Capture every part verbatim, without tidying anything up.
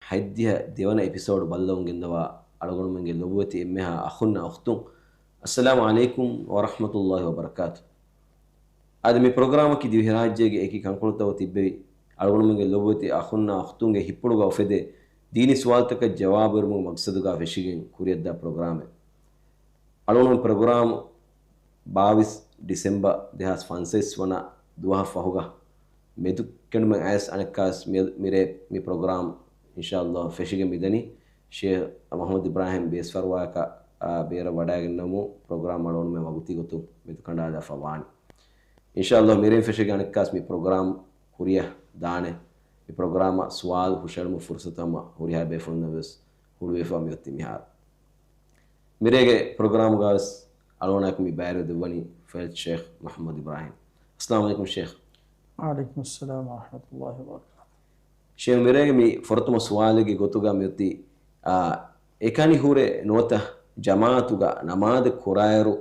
ހަތްދިހަ ދެވަނަ އެޕިސޯޑު ބައްލަވަމުން ގެންދަވާ އަޅުގަނޑުމެންގެ ލޮބުވެތި އެންމެހާ އަޚުންނާ އުޚްތުން، އައްސަލާމު ޢަލައިކުމް ވަރަޙްމަތުﷲި ވަބަރަކާތު. އަދި މި ޕްރޮގްރާމަކީ ދިވެހިރާއްޖޭގެ އެކި ކަންކޮޅުތަކުގަ ތިއްބެވި އަޅުގަނޑުމެންގެ ލޮބުވެތި އަޚުންނާ އުޚްތުންގެ ހިތްޕުޅުގަ އުފެދޭ ދީނީ ސުވާލުތަކަށް ޖަވާބު ދެއްވުމުގެ މަގްސަދުގަ ފެށިގެން ކުރިއަށްދާ ޕްރޮގްރާމެއް. އަޅުގަނޑު ޕްރޮގްރާމް ބާވީސް ޑިސެމްބަރު ދެހާސް ފަންސަވީސް ވަނަ ދުވަހަށް ފަހުގަ މެދު ކެނޑުމެއް އައިސް އަނެއްކާސް މި، މިރޭ މި ޕްރޮގްރާމް އިންޝާﷲ ފެށިގެން މިދަނީ. ޝޭޚް މުޙައްމަދު އިބްރާހިމް ބޭސްފަރުވާއަކަށް ބޭރަށް ވަޑައިގެންނެވުމުން ޕްރޮގްރާމް އަޅުގަނޑުމެން ވަގުތީ ގޮތުން މެދު ކަނޑާލާފަ ވާނެ. އިންޝާﷲ މިރޭން ފެށިގެން އަނެއްކާސް މި ޕްރޮގްރާމް ކުރިއަށް ދާނެ. މި ޕްރޮގްރާމަށް ސުވާލު ހުށައެޅުމުގެ ފުރުސަތު ހަމަ ހުރިހާ ބޭފުޅުންނަށް ވެސް ހުޅުވިފަ މިއޮތީ މިހާރު. މިރޭގެ ޕްރޮގްރާމުގަވެސް އަޅުގަނޑާއެކު މި ބައިވެރިވެ ދެއްވަނީ ފަޟީލަތު ޝޭޚް މުޙައްމަދު އިބްރާހިމް. އައްސަލާމު ޢަލައިކުމް ޝޭޚް. ވަޢަލައިކުމުއްސަލާމް ވަރަޙްމަތުﷲި ވަބަރަކާތުހު. ޝޭޚް، މިރޭގެ މި ފުރަތަމަ ސުވާލެއްގެ ގޮތުގަ މިއޮތީ، އާ، އެކަނި ހުރެ ނުވަތަ ޖަމާޢަތުގަ ނަމާދެއް ކުރާއިރު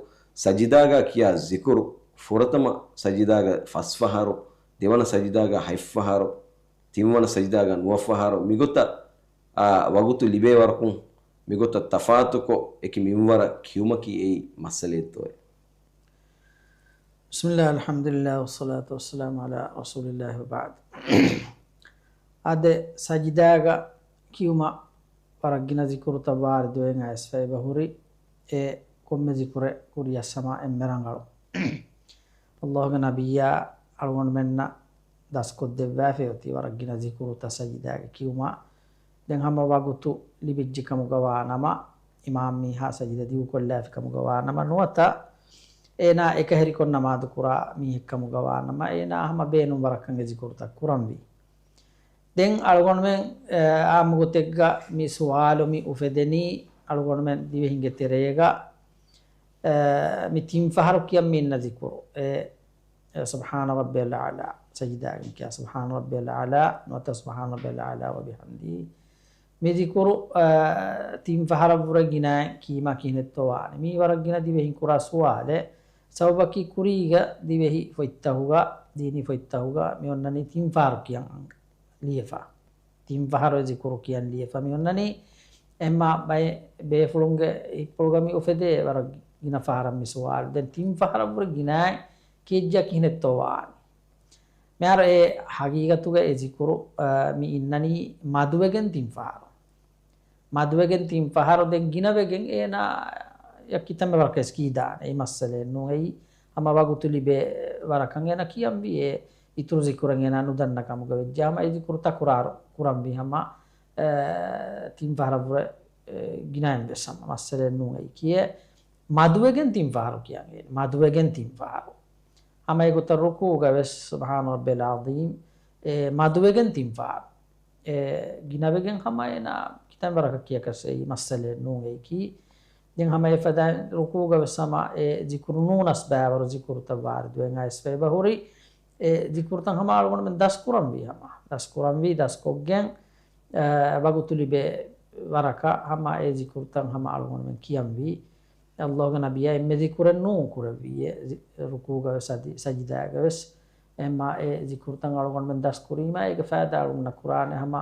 ސަޖިދާގަ ކިޔާ ޒިކުރު ފުރަތަމަ ސަޖިދާގަ ފަސްފަހަރު، ދެވަނަ ސަޖިދާގަ ހަތްފަހަރު، ތިންވަނަ ސަޖިދާގަ ނުވަފަހަރު، މިގޮތަށް އާ، ވަގުތު ލިބޭ ވަރަކުން މިގޮތަށް ތަފާތުކޮށް، އެކި މިންވަރަށް ކިޔުމަކީ އެއީ މައްސަލައެއްތޯއޭ؟ بسم الله، الحمد لله، والصلاة والسلام على رسول الله، وبعد. އާދެ، ސަޖިދާގަ ކިޔުމަށް ވަރަށް ގިނަ ޒިކުރުތައް ވާރިދުވެގެން އައިސްފަ އެބަހުރި، އެ ކޮންމެ ޒިކުރެއް ކުރިޔަށް ހަމަ އެންމެ ރަނގަޅު. ﷲގެ ނަބިއްޔާ އަޅުގަނޑުމެންނަށް ދަސްކޮށްދެއްވާފައި އޮތީ ވަރަށް ގިނަ ޒިކުރުތައް ސަޖިދާގަ ކިޔުމަށް. ދެން ހަމަ ވަގުތު ލިބިއްޖެ ކަމުގަ ވާނަމަ، އިމާމް މީހާ ސަޖިދަ ދިގުކޮށްލާފި ކަމުގަ ވާނަމަ ނުވަތަ، އޭނާ އެކަހެރިކޮށް ނަމާދު ކުރާ މީހެއް ކަމުގަ ވާނަމަ، އޭނާ ހަމަ ބޭނުން ވަރަކަށް އެ ޒިކުރުތައް ކުރަންވީ. ދެން އަޅުގަނޑުމެން، އެ، އާއްމުގޮތެއްގަ މި ސުވާލު މި އުފެދެނީ އަޅުގަނޑުމެން ދިވެހިންގެ ތެރޭގަ، އެ، މި ތިން ފަހަރު ކިޔަން މި އިންނަ ޒިކުރު. އެ، އެ، سبحان ربي الأعلى، ސަޖިދާގެން ކިޔާ سبحان ربي الأعلى، ނުވަތަ سبحان ربي الأعلى وبحمده. މި ޒިކުރު، އަ، ތިން ފަހަރަށްވުރެ ގިނައިން ކީމާ ކިހިނެއްތޯ ވާނެ؟ މީ ވަރަށް ގިނަ ދިވެހިން ކުރާ ސުވާލެއް. ސަބަބަކީ ކުރީގަ ދިވެހި ފޮތްތަހުގަ، ދީނީ ފޮތްތަހުގަ މި އޮންނަނީ ތިން ފަހަރު ކިޔަން ލިޔެފަ. ތިން ފަހަރު އެ ޒިކުރު ކިޔަން ލިޔެފަ މި އޮންނަނީ. އެމާ ބައެއް ބޭފުޅުންގެ ހިތްޕުޅުގަ މި އުފެދޭ ވަރަށް ގިނަ ފަހަރަށް މި ސުވާލު. ދެން ތިން ފަހަރަށްވުރެ ގިނައިން ކިޔެއްޖާ ކިހިނެއްތޯ ވާނެ؟ މިހާރު އެ ހަގީގަތުގަ އެ ޒިކުރު، އަ، މި އިންނަނީ މަދުވެގެން ތިން ފަހަރު. މަދުވެގެން ތިން ފަހަރު ދެން ގިނަވެގެން އޭނާ ޔައްކި ތަންމެ ވަރަކަށް ވެސް ކީދާނެ. އެއީ މައްސަލައެއް ނޫން. އެއީ ހަމަ ވަގުތު ލިބޭ ވަރަކަށް އޭނާ ކިޔަންވީ. އެ އިތުރު ޒިކުރެއް އޭނާ ނުދަންނަ ކަމުގަ ވެއްޖެ ހަމަ އެ ޒިކުރު ތަކުރާރު ކުރަންވީ ހަމަ، އެ، ތިން ފަހަރަށްވުރެ، އެ، ގިނައިން ވެސް ހަމަ މައްސަލައެއް ނޫން. އެއީ ކިޔޭ މަދުވެގެން ތިން ފަހަރު ކިޔަން އޭނާ. މަދުވެގެން ތިން ފަހަރު. ހަމަ އެގޮތަށް ރުކޫގަ ވެސް سبحان ربي العظيم، އެ، މަދުވެގެން ތިން ފަހަރު. އެ، ގިނަވެގެން ހަމަ އޭނާ ކިތަންމެ ވަރަކަށް ކިޔަކަސް އެއީ މައްސަލައެއް ނޫން. އެއީކީ ދެން ހަމަ އެފަދައިން ރުކޫގަ ވެސް ހަމަ އެ ޒިކުރު ނޫނަސް ބައިވަރު ޒިކުރުތައް ވާރިދުވެން އައިސްފަ އެބަހުރި. އެ ޒިކުރުތައް ހަމަ އަޅުގަނޑުމެން ދަސްކުރަންވީ ހަމަ. ދަސްކުރަންވީ ދަސްކޮށްގެން، އެ، ވަގުތު ލިބޭ ވަރަކަށް ހަމަ އެ ޒިކުރުތައް ހަމަ އަޅުގަނޑުމެން ކިޔަންވީ. ﷲގެ ނަބިއްޔާ އެންމެ ޒިކުރެއް ނޫން ކުރެއްވީ. އެ ރުކޫގަ ވެސް އަދި ސަޖިދާގަ ވެސް. އެމާ އެ ޒިކުރުތައް އަޅުގަނޑުމެން ދަސްކުރީމާ އޭގެ ފައިދާ އަޅުގަނޑަށް ކުރާނެ ހަމަ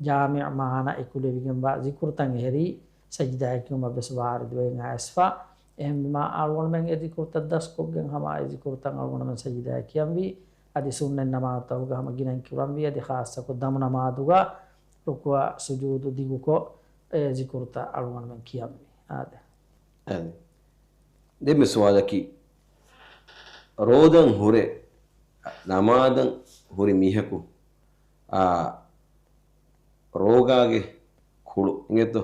ޖާމިޢު މާނަ އެކުލެވިގެންވާ ޒިކުރުތައް އެހެރީ ސަޖިދާގަ ކިޔުމަށް ވެސް ވާރިދުވެގެން އައިސްފަ. އެހެންވީމާ އަޅުގަނޑުމެން އެ ޒިކުރުތައް ދަސްކޮށްގެން ހަމަ އެ ޒިކުރުތައް އަޅުގަނޑުމެން ސަޖިދާގަ ކިޔަންވީ. އަދި ސުންނަތް ނަމާދުތަކުގަ ހަމަ ގިނައިން ކުރަންވީ. އަދި ޚާއްޞަކޮށް ދަމު ނަމާދުގަ ރުކުޢާ ސުޖޫދު ދިގުކޮށް އެ ޒިކުރުތައް އަޅުގަނޑުމެން ކިޔަންވީ. އާދެ. އަދި. ދެން މި ސުވާލަކީ، ރޯދަން ހުރެ ނަމާދަށް ހުރި މީހަކު، އާ، ރޯގާގެ ކުޅު އިނގޭތޯ؟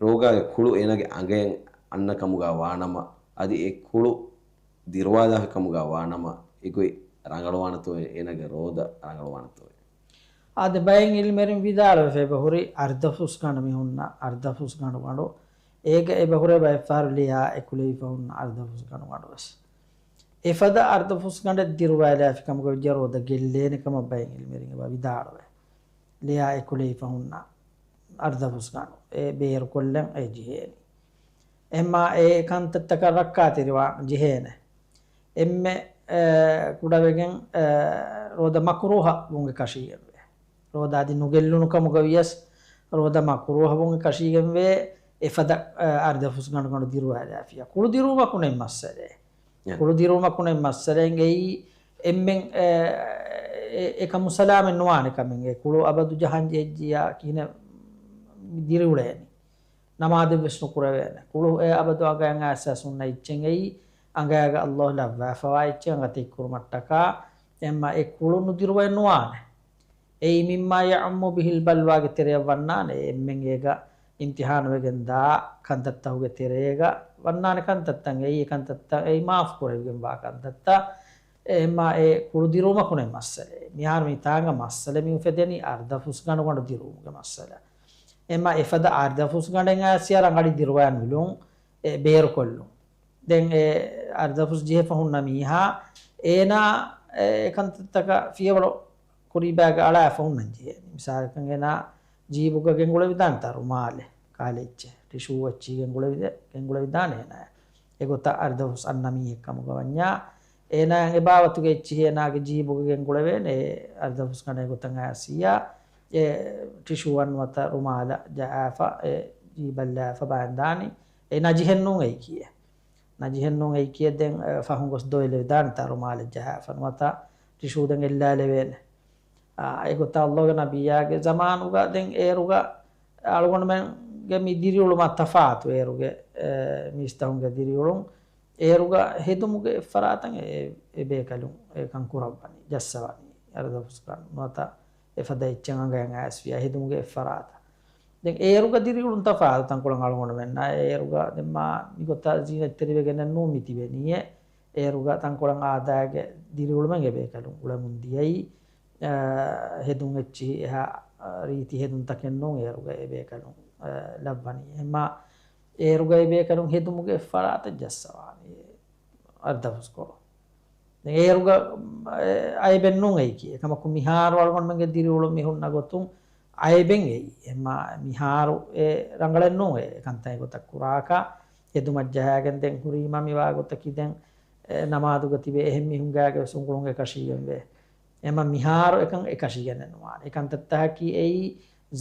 ރޯގާގެ ކުޅު އޭނާގެ އަނގަޔަށް އަންނަ ކަމުގަ ވާނަމަ، އަދި އެ ކުޅު ދިރުވާލާފި ކަމުގަ ވާނަމަ، އެގޮތް ރަނގަޅުވާނެތޯއޭ؟ އޭނާގެ ރޯދަ ރަނގަޅުވާނެތޯއޭ؟ އާދެ، ބައެއް ޢިލްމުވެރިން ވިދާޅުވެފަ އެބަހުރި އަރްދަފުސް ގަނޑު މި ހުންނަ އަރްދަފުސް ގަނޑު ގަނޑު. އޭގަ އެބަހުރޭ ބައެއްފަހަރު ލެޔާ އެކުލެވިފަ ހުންނަ އަރްދަފުސް ގަނޑު ގަނޑު ވެސް. އެފަދަ އަރްދަފުސް ގަނޑެއް ދިރުވާލާފި ކަމުގަ ވެއްޖެ ރޯދަ ގެއްލޭނެ ކަމަށް ބައެއް ޢިލްމުވެރިން އެބަ ވިދާޅުވޭ. ލެޔާ އެކުލެވިފަ ހުންނަ އަރްދަފުސް ގަނޑު އެ ބޭރުކޮށްލަން އެ ޖެހޭނީ. އެމާ އެ ކަންތައްތަކަށް ރައްކާތެރިވާން ޖެހޭނެ. އެންމެ، އެ، ކުޑަވެގެން، އެ، ރޯދަ މަކުރޫހަ ވުމުގެ ކަށީގެންވޭ. ރޯދަ އަދި ނުގެއްލުނު ކަމުގަ ވިޔަސް، ރޯދަ މަކުރޫހަވުން އެކަށީގެންވޭ، އެފަދަ، އަ، އަރިދަފުސް ގަނޑުގަނޑު ދިރުވާލާފިޔާ. ކުޅު ދިރުވުމަކު ނެތް މައްސަލައެއް. އެ. ކުޅު ދިރުވުމަކު ނެތް މައްސަލައެއް. އެއީ އެންމެން، އެ، އެ، އެކަމު ސަލާމަތް ނުވާނެ ކަމެއް. އެ ކުޅު އަބަދު ޖަހަން ޖެހިއްޖިޔާ ކިހިނެއް ދިރިއުޅޭނީ؟ ނަމާދެއްވެސް ނުކުރެވޭނެ. ކުޅު އެ އަބަދު އަނގަޔަށް އައިސް ހުންނަ އެއްޗެއް އެއީ، އަނގަޔަށް ﷲ ލައްވާފަވާ އެއްޗެއް އަނގަ ތެތްކުރުމަށްޓަކާ، އެމަ އެ ކުޅު ނުދިރުވައެއް ނުވާނެ. އެއީ މިއްމާ ޔަޢުއްމު ބިހިލް ބަލްވާގެ ތެރެއަށް ވަންނާނެ. އެންމެން އޭގަ އިމްތިޙާނުވެގެން ދާ ކަންތައްތަކުގެ ތެރޭގަ ވަންނާނެ ކަންތައްތައް އެއީ އެ ކަންތައްތައް އެއީ މާފު ކުރެވިގެންވާ ކަންތައްތައް. އެމަ އެ ކުޅު ދިރުވުމަކު ނެތް މައްސަލައެއް. މިހާރު މިތާނގަ މައްސަލަ މި އުފެދެނީ އަރިދަފުސް ގަނޑުގަނޑު ދިރުވުމުގެ މައްސަލަ. އެމަ އެފަދަ އަރިދަފުސް ގަނޑެއް އައިސް ޔާ ރަނގަޅީ ދިރުވާން ވިލުން އެ ބޭރުކޮށްލުން. ދެން އެ އަރިދަފުސް ޖެހިފަ ހުންނަ މީހާ އޭނާ އެ ކަންތައްތަކަށް ފިޔަވަޅު ކުރީބާގަ އަޅާފަ ހުންނަން ޖެހޭނީ. މިސާލަކަށް އޭނާ ޖީބުގަ ގެންގުޅެވިދާނެތާ ރުމާލެއް، ކާލެއްޗެއް، ޓިޝޫ އެއްޗިހި ގެންގުޅެވިދެ-، ގެންގުޅެވިދާނެ އޭނާ. އެގޮތަށް އަރިދަފުސް އަންނަ މީހެއް ކަމުގަ ވަންޏާ، އޭނާ އެ ބާވަތުގެ އެއްޗިހި އޭނާގެ ޖީބުގަ ގެންގުޅެވޭނެ. އެ އަރިދަފުސް ގަނޑެއް އެގޮތަށް އައިސް ޔާ، އެ ޓިޝޫއަށް ނުވަތަ ރުމާލަށް ޖަހާފަ، އެ ޖީބަށްލާފަ ބާއެން ދާނީ. އެ ނަޖިހެއް ނޫން އެއީކީއެއް. ނަޖިހެއް ނޫން އެއީކީއެއް ދެން، އެ، ފަހުން ގޮސް ދޮވެލެވިދާނެތާ ރުމާލެއް ޖަހާފަ ނުވަތަ ޓިޝޫ ދެން އެއްލާލެވޭނެ. އާ، އެގޮތަށް ﷲގެ ނަބިއްޔާގެ ޒަމާނުގަ ދެން އޭރުގަ އަޅުގަނޑުމެންގެ މި ދިރިއުޅުމާ ތަފާތު އޭރުގެ، އެ، މީސްތަކުންގެ ދިރިއުޅުން. އޭރުގަ ހެދުމުގެ އެއްފަރާތަށް އެ، އެ ބޭކަލުން އެކަން ކުރައްވަނީ، ޖައްސަވަނީ، އަރިދަފުސް ގަނޑު ނުވަތަ އެފަދަ އެއްޗެއް އަނގަޔަށް އައިސްވިޔާ ހެދުމުގެ އެއްފަރާތަށް. ދެން އޭރުގަ ދިރިއުޅުން ތަފާތު ތަންކޮޅެއް އަޅުގަނޑުމެންނާ އޭރުގަ ދެން މާ މިގޮތަށް ޒީނަތްތެރިވެގެނެއް ނޫން މި ތިބެނީއޭ. އޭރުގަ ތަންކޮޅެއް އާދައިގެ ދިރިއުޅުމެއް އެބޭކަލުން އުޅެމުން ދިޔައީ، އަ، ހެދުން އެއްޗިހި އެހާ، އަ، ރީތި ހެދުންތަކެއް ނޫން އޭރުގަ އެބޭކަލުން، އަ، ލައްވަނީ. އެމާ އޭރުގަ އެބޭކަލުން ހެދުމުގެ އެއްފަރާތަށް ޖައްސަވާނީ އަރިދަފުސްކޮޅު. ދެން އޭރުގަ، އެ، އައިބެއް ނޫން އެއީކީ. އެކަމަކު މިހާރު އަޅުގަނޑުމެންގެ ދިރިއުޅުން މި ހުންނަ ގޮތުން އައިބެއް އެއީ. އެމާ މިހާރު އެ ރަނގަޅެއް ނޫން އެ ކަންތައް އެގޮތަށް ކުރާކަށް ހެދުމަށް ޖަހާގެން ދެން ހުރީމަ މިވާ ގޮތަކީ ދެން، އެ، ނަމާދުގަ ތިބޭ އެހެން މީހުންގެ އުނގުޅުން އެކަށީގެންވޭ. އެމަ މިހާރު އެކަން އެކަށީގެނެއް ނުވާނެ. އެކަންތައްތަކަކީ އެއީ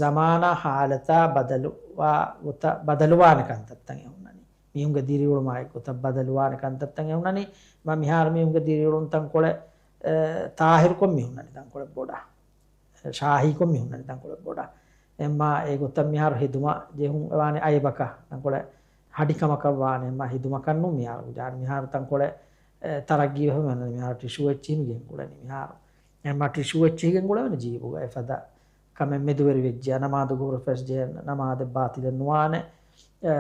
ޒަމާނާ ހާލަތާ ބަދަލުވާ ގޮތަށް ބަދަލުވާނެ ކަންތައްތައް އެ ހުންނަނީ. މީހުންގެ ދިރިއުޅުމާ އެއްގޮތަށް ބަދަލުވާނެ ކަންތައްތައް އެ ހުންނަނީ. މަ މިހާރު މީހުންގެ ދިރިއުޅުން ތަންކޮޅެއް، އެ، ތާހިރުކޮށް މި ހުންނަނީ ތަންކޮޅެއް ބޮޑަށް. ޝާހީކޮށް މި ހުންނަނީ ތަންކޮޅެއް ބޮޑަށް. އެމާ އެގޮތަށް މިހާރު ހެދުމަށް ޖެހުން ވާނެ އައިބަކަށް ތަންކޮޅެއް ހަޑިކަމަކަށް ވާނެ އެމާ ހެދުމަކަށް ނޫން މިހާރު ޖާން މިހާރު ތަންކޮޅެއް، އެ، ތަރައްގީވެފަ މި ހުންނަނީ މިހާރު ޓިޝޫ އެއްޗިހި މި ގެންގުޅެނީ މިހާރު. އެމާ ޓިޝޫ އެއްޗިހި ގެންގުޅެވޭނެ ޖީބުގަ އެފަދަ ކަމެއް މެދުވެރިވެއްޖެ ނަމާދުގަ ހުރެފަވެސް ޖެހޭނެ ނަމާދެއް ބާތިލެއް ނުވާނެ. އެ،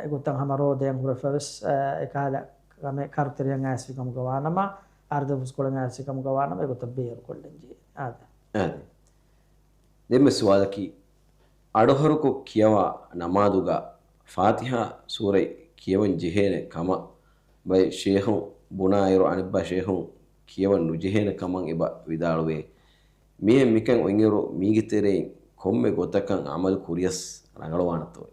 އެގޮތަށް ހަމަ ރޯދަޔަށް ހުރެފަވެސް، އެ، އެކަހަލަ ކަމެއް ކަރުތެރެއަށް އައިސްފި ކަމުގަ ވާނަމަ، އަރިދަފުސްކޮޅެއް އައިސްފި ކަމުގަ ވާނަމަ، އެގޮތަށް ބޭރުކޮށްލަން ޖެހޭ. އާދެ. އާދެ. ދެންމެ ސުވާލަކީ، އަޑުހަރުކޮށް ކިޔަވާ ނަމާދުގަ ފާތިޙާ ސޫރަތް ކިޔަވަން ޖެހޭނެ ކަމަށް ބައެއް ޝޭޚުން ބުނާއިރު، އަނެއްބައި ޝޭޚުން ކިޔަވަން ނުޖެހޭނެ ކަމަށް އެބަ ވިދާޅުވޭ. މިހެން މިކަން އޮތްއިރު، މީގެ ތެރެއިން ކޮންމެ ގޮތަކަށް ޢަމަލު ކުރިޔަސް ރަނގަޅުވާނެތޯއޭ؟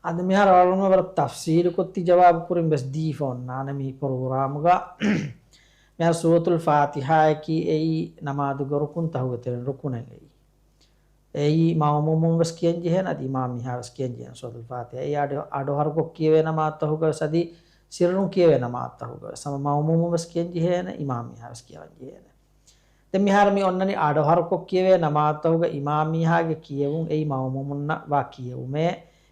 އަދި މިހާރު އަޅުގަނޑު ވަރަށް ތަފްސީލުކޮށް ތި ޖަވާބު ކުރިން ވެސް ދީފަ އޮންނާނެ މި ޕްރޮގްރާމުގަ. މިހާރު ސޫރަތުލް ފާތިޙާއަކީ އެއީ ނަމާދުގެ ރުކުންތަކުގެ ތެރެއިން ރުކުނެއް އެއީ. އެއީ މައުމޫމުން ވެސް ކިޔަން ޖެހޭނެ، އަދި އިމާމް މީހާ ވެސް ކިޔަން ޖެހޭނެ ސޫރަތުލް ފާތިޙާ. އެއީ އަޑު، އަޑުހަރުކޮށް ކިޔެވޭ ނަމާދުތަކުގަ ވެސް އަދި ސިއްރުން ކިޔެވޭ ނަމާދުތަކުގަ ވެސް. ހަމަ މައުމޫމުން ވެސް ކިޔަން ޖެހޭނެ، އިމާމް މީހާ ވެސް ކިޔަވަން ޖެހޭނެ. ދެން މިހާރު މި އޮންނަނީ އަޑުހަރުކޮށް ކިޔެވޭ ނަމާދުތަކުގަ އިމާމް މީހާގެ ކިޔެވުން އެއީ މައުމޫމުންނަށް ވާ ކިޔެވުމޭ.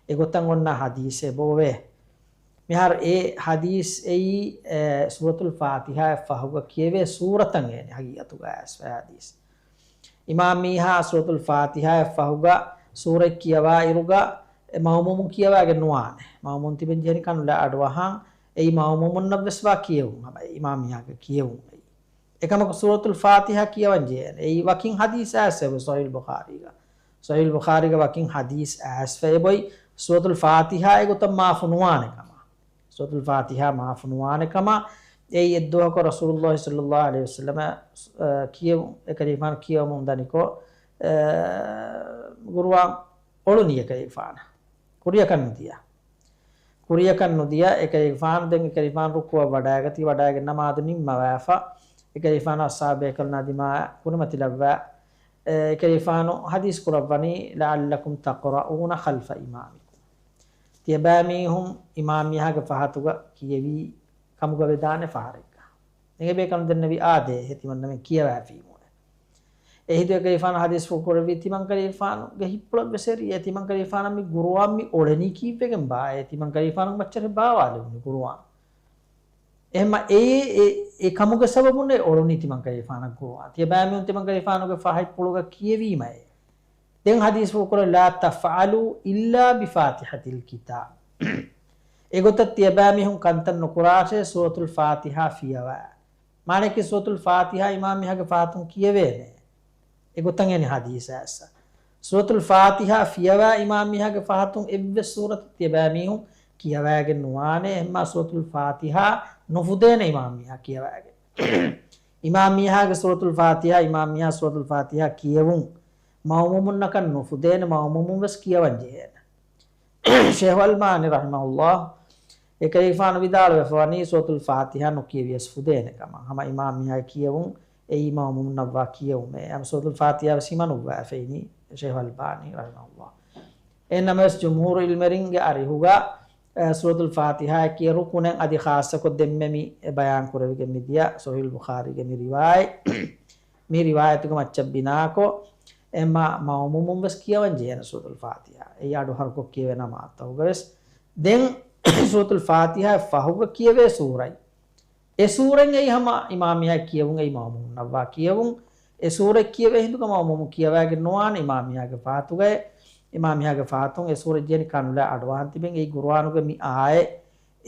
އެގޮތަށް އޮންނަ ޙަދީޘް އެބައޮވޭ. މިހާރު އެ ޙަދީޘް އެއީ، އެ، ސޫރަތުލް ފާތިޙާއަށް ފަހުގަ ކިޔެވޭ ސޫރަތަށް އޭނެ ޙަޤީޤަތުގަ އައިސްފަ ޙަދީޘް. އިމާމް މީހާ ސޫރަތުލް ފާތިޙާއަށް ފަހުގަ ސޫރަތް ކިޔަވާއިރުގަ އެ މައުމޫމުން ކިޔަވާގެން ނުވާނެ. މައުމޫމުން ތިބެން ޖެހެނީ ކަނުލާ އަޑުއަހަން. އެއީ މައުމޫމުންނަށް ވެސް ވާ ކިޔެވުން. ހަމަ އެ އިމާމް މީހާގެ ކިޔެވުން އެއީ. އެކަމަކު ސޫރަތުލް ފާތިޙާ ކިޔަވަން ޖެހޭނެ. އެއީ ވަކިން ޙަދީޘް އައިސްފަ އެބޮތް ޞަޙީޙުލް ބުޚާރީގަ. ޞަޙީޙުލް ބުޚާރީގަ ވަކިން ޙަދީޘް އައިސްފަ އެބޮތް ސޫރަތުލް ފާތިޙާ އެގޮތަށް މާފު ނުވާނެ ކަމަށް. ސޫރަތުލް ފާތިޙާ މާފު ނުވާނެ ކަމަށް. އެއީ އެއްދުވަހަކު ރަސޫލުﷲ ޞައްލަﷲ ޢަލައިހި ވަސައްލަމަ، އަ، ކިޔެވު-، އެކަލޭގެފާނު ކިޔަވަމުން ދަނިކޮށް، އަ، ގުރުއާން އޮޅުނީ އެކަލޭގެފާނަށް. ކުރިއަކަށް ނުދިޔަ. ކުރިއަކަށް ނުދިޔަ އެކަލޭގެފާނު ދެން އެކަލޭގެފާނު ރުކޫޢަށް ވަޑައިގަތީ، ވަޑައިގެން ނަމާދު ނިންމަވާފަ، އެކަލޭގެފާނު އަޞްޙާބު ބޭކަލުންނާ ދިމާއަށް ކުރިމަތިލައްވާ، އެކަލޭގެފާނު ޙަދީޘް ކުރައްވަނީ، لعلكم تقرؤون خلف إمامكم. ތިޔަބައިމީހުން އިމާމް މީހާގެ ފަހަތުގަ ކިޔެވީ ކަމުގަ ވެދާނެ ފަހަރެއްގަ. ދެން އެބޭކަލުން ދެންނެވި އާދޭ އެ ތިމަންނަމެން ކިޔަވައިފީމުވެ. އެހިނދު އެކަލޭގެފާނު ޙަދީޘްފުޅު ކުރެއްވީ ތިމަންކަލޭގެފާނުގެ ހިތްޕުޅަށްވެސް އެރި، އެ ތިމަންކަލޭގެފާނަށް މި ގުރުއާން މި އޮޅެނީ ކީއްވެގެންބާ؟ އެ ތިމަންކަލޭގެފާނުގެ މައްޗަށް ބާވާލެވުނީ ގުރުއާން. އެހެންމަ އެ، އެ، އެ ކަމުގެ ސަބަބުން އެ އޮޅުނީ ތިމަންކަލޭގެފާނަށް ގުރުއާން. ތިޔަބައިމީހުން ތިމަންކަލޭގެފާނުގެ ފަހަތްޕުޅުގަ ކިޔެވީމައޭ. ދެން ޙަދީޘްފުޅު ކުރެއްވި، لا تفعلوا إلا بفاتحة الكتاب. އެގޮތަށް ތިޔަބައިމީހުން ކަންތައް ނުކުރާށޭ ސޫރަތުލް ފާތިޙާ ފިޔަވާ. މާނައަކީ ސޫރަތުލް ފާތިޙާ އިމާމް މީހާގެ ފަހަތުން ކިޔެވޭނެ. އެގޮތަށް އެން ޙަދީޘާ އައިސް. ސޫރަތުލް ފާތިޙާ ފިޔަވާ އިމާމް މީހާގެ ފަހަތުން އެއްވެސް ސޫރަތެއް ތިޔަބައިމީހުން ކިޔަވައިގެން ނުވާނެ. އެހެންމާ ސޫރަތުލް ފާތިޙާ ނުފުދޭނެ އިމާމް މީހާ ކިޔަވައިގެން. އިމާމް މީހާގެ ސޫރަތުލް ފާތިޙާ، އިމާމް މީހާ ސޫރަތުލް ފާތިޙާ ކިޔެވުން މައުމޫމުންނަކަށް ނުފުދޭނެ، މައުމޫމުން ވެސް ކިޔަވަން ޖެހޭނެ. ޝޭޚުލް އަލްބާނީ ރަޙިމަހުﷲ އެކަލޭގެފާނު ވިދާޅުވެފަވަނީ، ސޫރަތުލް ފާތިޙާ ނުކިޔެވިޔަސް ފުދޭނެ ކަމަށް. ހަމަ އިމާމް މީހާ ކިޔެވުން އެއީ މައުމޫމުންނަށްވާ ކިޔެވުމޭ. ހަމަ ސޫރަތުލް ފާތިޙާ ވެސް ހިމަނުއްވާފައިނީ ޝޭޚުލް އަލްބާނީ ރަޙިމަހުﷲ. އެހެންނަމަވެސް ޖުމްހޫރު ޢިލްމުވެރިންގެ އަރިހުގަ، އެ، ސޫރަތުލް ފާތިޙާއަކީ ރުކުނެއް އަދި ޚާއްޞަކޮށް ދެންމެ މި ބަޔާން ކުރެވިގެން މިދިޔަ ޞަޙީޙުލް ބުޚާރީގެ މި ރިވާޔަތް، މި ރިވާޔަތުގެ މައްޗަށް ބިނާކޮށް، އެމަ މައުމޫމުން ވެސް ކިޔަވަން ޖެހޭނެ ސޫރަތުލް ފާތިޙާ. އެއީ އަޑު ހަރުކޮށް ކިޔެވޭ ނަމާދުތަކުގަ ވެސް. ދެން ސޫރަތުލް ފާތިޙާއަށް ފަހުގަ ކިޔެވޭ ސޫރަތް، އެ ސޫރަތް އެއީ ހަމަ އިމާމް މީހާ ކިޔެވުން އެއީ މައުމޫމުންނަށްވާ ކިޔެވުން. އެ ސޫރަތް ކިޔެވޭ ހިނދުގަ މައުމޫމު ކިޔަވައިގެން ނުވާނެ އިމާމް މީހާގެ ފަހަތުގައި. އިމާމް މީހާގެ ފަހަތުން އެ ސޫރަތް ޖެހެނީ ކަނުލާ އަޑުއަހަން ތިބެން. އެއީ ގުރުއާނުގެ މި އާޔަތް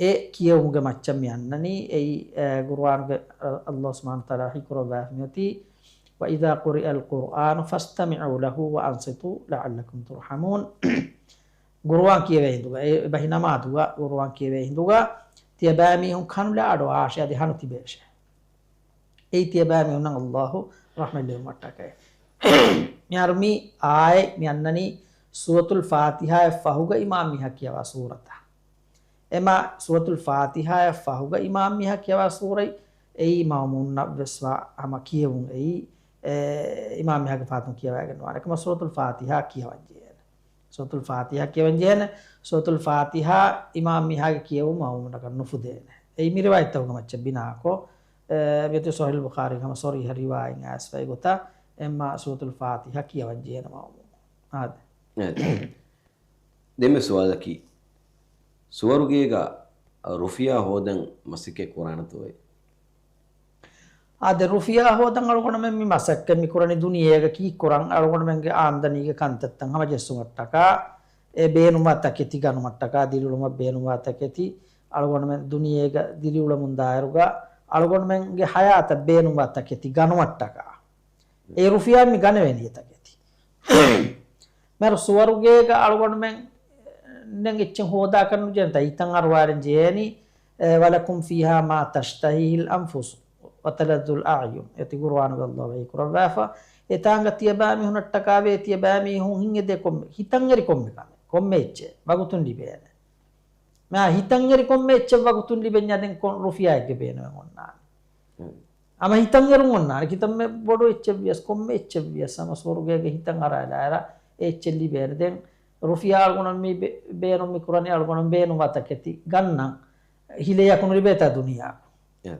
އެ ކިޔެވުމުގެ މައްޗަށް މި އަންނަނީ. އެއީ، އެ، ގުރުއާނުގެ، އަ، ﷲ ސުބްޙާނަހޫ ވަތަޢާލާ ވަޙީކުރައްވާފަ މިއޮތީ، وإذا قرئ القرآن فاستمعوا له وأنصتوا لعلكم ترحمون. ގުރުއާން ކިޔެވޭ ހިނދުގަ، އެ އެބަހީ ނަމާދުގަ ގުރުއާން ކިޔެވޭ ހިނދުގަ، ތިޔަބައިމީހުން ކަނުލާ އަޑުއަހާށޭ އަދި ހަނު ތިބޭށޭ. އެއީ ތިޔަބައިމީހުންނަށް ﷲ ރަޙްމަތް ލެއްވުމަށްޓަކައި. މިހާރު މި އާޔަތް މި އަންނަނީ ސޫރަތުލް ފާތިޙާއަށް ފަހުގަ އިމާމް މީހާ ކިޔަވާ ސޫރަތަށް. އެމަ ސޫރަތުލް ފާތިޙާއަށް ފަހުގަ އިމާމް މީހާ ކިޔަވާ ސޫރަތް އެއީ މައުމޫމުންނަށް ވެސް ވާ ހަމަ ކިޔެވުން އެއީ، އެ، އިމާމް މީހާގެ ފަހަތުން ކިޔަވައިގެން ނުވާނެ. އެކަމަ ސޫރަތުލް ފާތިޙާ ކިޔަވަން ޖެހޭނެ. ސޫރަތުލް ފާތިޙާ ކިޔަވަން ޖެހޭނެ. ސޫރަތުލް ފާތިޙާ އިމާމް މީހާގެ ކިޔެވުން މައުމޫމުންނަކަށް ނުފުދޭނެ. އެއީ މި ރިވާޔަތްތަކުގެ މައްޗަށް ބިނާކޮށް، އެ، މިއޮތީ ޞަޙީޙުލް ބުޚާރީގެ ހަމަ ޞަރީޙަ ރިވާޔަތް އައިސްފައި ގޮތަށް އެމަ ސޫރަތުލް ފާތިޙާ ކިޔަވަން ޖެހޭނެ މައުމޫމުން. އާދެ. އެ. ދެންމެ ސުވާލަކީ، ސުވަރުގޭގަ ރުފިޔާ ހޯދަން މަސައްކަތް ކުރާނެތޯއޭ؟ އާދެ، ރުފިޔާ ހޯދަން އަޅުގަނޑުމެން މި މަސައްކަތް މި ކުރަނީ ދުނިޔޭގަ ކީއްކުރަން އަޅުގަނޑުމެންގެ އާމްދަނީގެ ކަންތައްތައް ހަމަޖެއްސުމަށްޓަކާ، އެ ބޭނުންވާ ތަކެތި ގަނުމަށްޓަކާ، ދިރިއުޅުމަށް ބޭނުންވާ ތަކެތި އަޅުގަނޑުމެން ދުނިޔޭގަ ދިރިއުޅެމުން ދާއިރުގަ އަޅުގަނޑުމެންގެ ހަޔާތަށް ބޭނުންވާ ތަކެތި ގަނުމަށްޓަކާ. އެ ރުފިޔާ މި ގަނެވެނީ ތަކެތި. މިހާރު ސުވަރުގޭގަ އަޅުގަނޑުމެން އެއްޗެއް ހޯދާކަށް ނުޖެހޭނެ ތަ ހިތަށް އަރުވާލަން ޖެހޭނީ، އެ، ولكم فيها ما تشتهيه الأنفس وتلذ الأعين. އޭތި ގުރުއާނުގަ ﷲ ވަޙީކުރައްވާފަ. އެތާނގަ ތިޔަބައިމީހުންނަށްޓަކާވޭ ތިޔަބައިމީހުން ހިތް އެދޭ ކޮންމެ، ހިތަށް އެރި ކޮންމެ ކަމެއް، ކޮންމެ އެއްޗެއް ވަގުތުން ލިބޭނެ. މާ ހިތަށް އެރި ކޮންމެ އެއްޗެއް ވަގުތުން ލިބެންޏާ ދެން ކޮން ރުފިޔާއެއްގެ ބޭނުމެއް އޮންނާނެ. ހަމަ ހިތަށް އެރުން އޮންނާނެ. ކިތަންމެ ބޮޑު އެއްޗެއް ވިޔަސް، ކޮންމެ އެއްޗެއް ވިޔަސް، ހަމަ ސުވަރުގޭގެ ހިތަށް އަރާލާއިރަށް އެ އެއްޗެއް ލިބޭނެ. ދެން ރުފިޔާ އަޅުގަނޑު މި ބޭ-، ބޭނުން މި ކުރަނީ އަޅުގަނޑު ބޭނުންވާ ތަކެތި ގަންނަން. ހިލަޔަކު ނުލިބޭތާ ދުނިޔާ. އެ.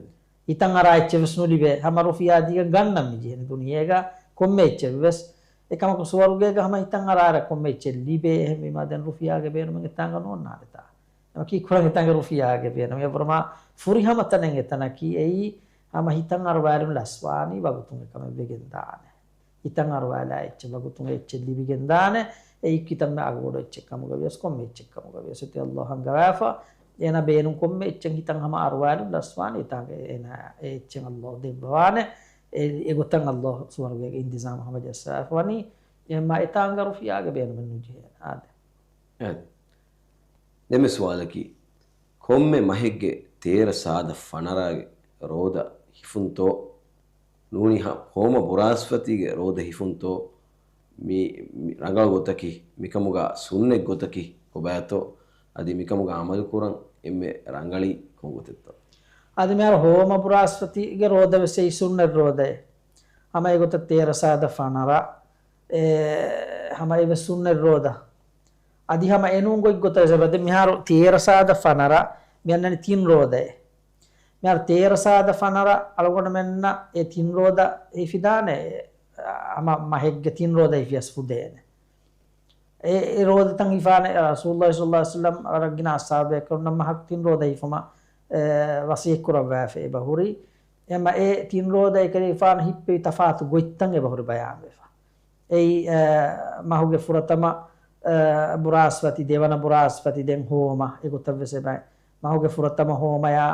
ހިތަށް އަރާ އެއްޗެއް ވެސް ނުލިބޭ. ހަމަ ރުފިޔާ ދީގެން ގަންނަން މި ޖެހެނީ ދުނިޔޭގަ ކޮންމެ އެއްޗެއް ވެސް. އެކަމަކު ސުވަރުގޭގަ ހަމަ ހިތަށް އަރާއިރަށް ކޮންމެ އެއްޗެއް ލިބޭ. އެހެންވީމާ ދެން ރުފިޔާގެ ބޭނުމެއް އެތާނގަ ނޯންނާނެތާ. އެމަ ކީއްކުރަން އެތާނގަ ރުފިޔާގެ ބޭނުމެއް. އެވަރުމާ ފުރިހަމަ ތަނެއް އެތަނަކީ އެއީ ހަމަ ހިތަށް އަރުވާލުން ލަސްވާނީ ވަގުތުން އެކަމެއް ވެގެން ދާނެ. ހިތަށް އަރުވާލާ އެއްޗެއް ވަގުތުން އެއްޗެއް ލިބިގެން ދާނެ. އެއީ ކިތަންމެ އަގުބޮޑު އެއްޗެއް ކަމުގަ ވިޔަސް، ކޮންމެ އެއްޗެއް ކަމުގަ ވިޔަސް. އެތި ﷲ އަންގަވާފަ. އޭނަ ބޭނުން ކޮންމެ އެއްޗެއް ހިތަށް ހަމަ އަރުވާލުން ލަސްވާނެ. އެތާނގަ އޭނަ އެ އެއްޗެއް ﷲ ދެއްވަވާނެ. އެ، އެގޮތަށް ﷲ ސުވަރުގޭގެ އިންތިޒާމު ހަމަޖައްސާފަ ވަނީ. އެހެންމާ އެތާނގަ ރުފިޔާގެ ބޭނުމެއް ނުޖެހޭ. އާދެ. އެ. ދެންމެ ސުވާލަކީ، ކޮންމެ މަހެއްގެ ތޭރަ ސާދަ ފަނަރަގެ ރޯދަ ހިފުންތޯ؟ ނޫނީ ހަ-، ހޯމަ ބުރާސްފަތީގެ ރޯދަ ހިފުންތޯ؟ މި، މި ރަނގަޅު ގޮތަކީ، މިކަމުގަ ސުންނަތް ގޮތަކީ ކޮބާތޯ؟ އަދި މިކަމުގަ އަމަލު ކުރަން އެންމެ ރަނގަޅީ ކޮން ގޮތެއްތޯ؟ އަދި މިހާރު ހޯމަ ބުރާސްފަތީގެ ރޯދަ ވެސް އެއީ ސުންނަތް ރޯދައެއް. ހަމަ އެގޮތަށް ތޭރަ ސާދަ ފަނަރަ، އެ، ހަމަ އެވެސް ސުންނަތް ރޯދަ. އަދި ހަމަ އެނޫން ގޮތްގޮތަށް ވެސް އެބަ، ދެން މިހާރު ތޭރަ ސާދަ ފަނަރަ މި އަންނަނީ ތިން ރޯދައެއް. މިހާރު ތޭރަ ސާދަ ފަނަރަ އަޅުގަނޑުމެންނަށް އެ ތިން ރޯދަ ހިފިދާނެ، އެ، ހަމަ މަހެއްގެ ތިން ރޯދަ ހިފިޔަސް ފުދޭނެ. އެ، އެ ރޯދަތައް ހިފާނެ، ރަސޫލުﷲ ޞައްލަﷲ ޢަލައިހި ވަސައްލަމް ވަރަށް ގިނަ އަޞްޙާބުބޭކަލުންނަށް މަހަކު ތިން ރޯދަ ހިފުމަށް، އެ، ވަޞިއްޔަތް ކުރައްވާފަ އެބަ ހުރި. އެމަ އެ ތިން ރޯދަ އެކަލޭގެފާނު ހިއްޕެވި ތަފާތު ގޮތްތައް އެބަ ހުރި ބަޔާންވެފަ. އެއީ، އެ، މަހުގެ ފުރަތަމަ، އެ، ބުރާސްފަތި، ދެވަނަ ބުރާސްފަތި، ދެން ހޯމަ، އެގޮތަށް ވެސް އެބައި. މަހުގެ ފުރަތަމަ ހޯމަޔާ،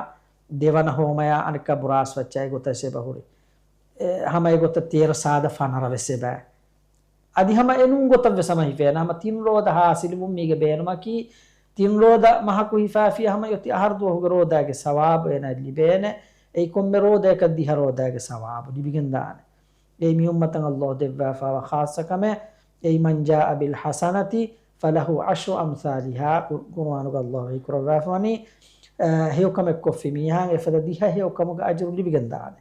ދެވަނަ ހޯމަޔާ، އަނެއްކާ ބުރާސްފައްޗާ އެގޮތަށް ވެސް އެބަ ހުރި. އެ، ހަމަ އެގޮތަށް ތޭރަ ސާދަ ފަނަރަ ވެސް އެބައި. އަދި ހަމަ އެނޫން ގޮތަށް ވެސް ހަމަ ހިފޭނެ. ހަމަ ތިން ރޯދަ ހާސިލުވުން މީގެ ބޭނުމަކީ، ތިން ރޯދަ މަހަކު ހިފާފިޔާ ހަމަ އޮތީ އަހަރު ދުވަހުގެ ރޯދާގެ ސަވާބު އޭނާއަށް ލިބޭނެ. އެއީ ކޮންމެ ރޯދައަކަށް ދިހަ ރޯދާގެ ސަވާބު ލިބިގެންދާނެ. އެއީ މި އުއްމަތަށް ﷲ ދެއްވާފައިވާ ޚާއްޞަ ކަމެއް. އެއީ، "من جاء بالحسنة فله عشر أمثالها"، ޤު-، ޤުރުއާނުގަ ﷲ ވަޙީ ކުރައްވާފަވަނީ، އަ، ހެޔޮކަމެއް ކޮށްފި މީހާއަށް އެފަދަ ދިހަ ހެޔޮކަމުގެ އަޖުރު ލިބިގެންދާނެ.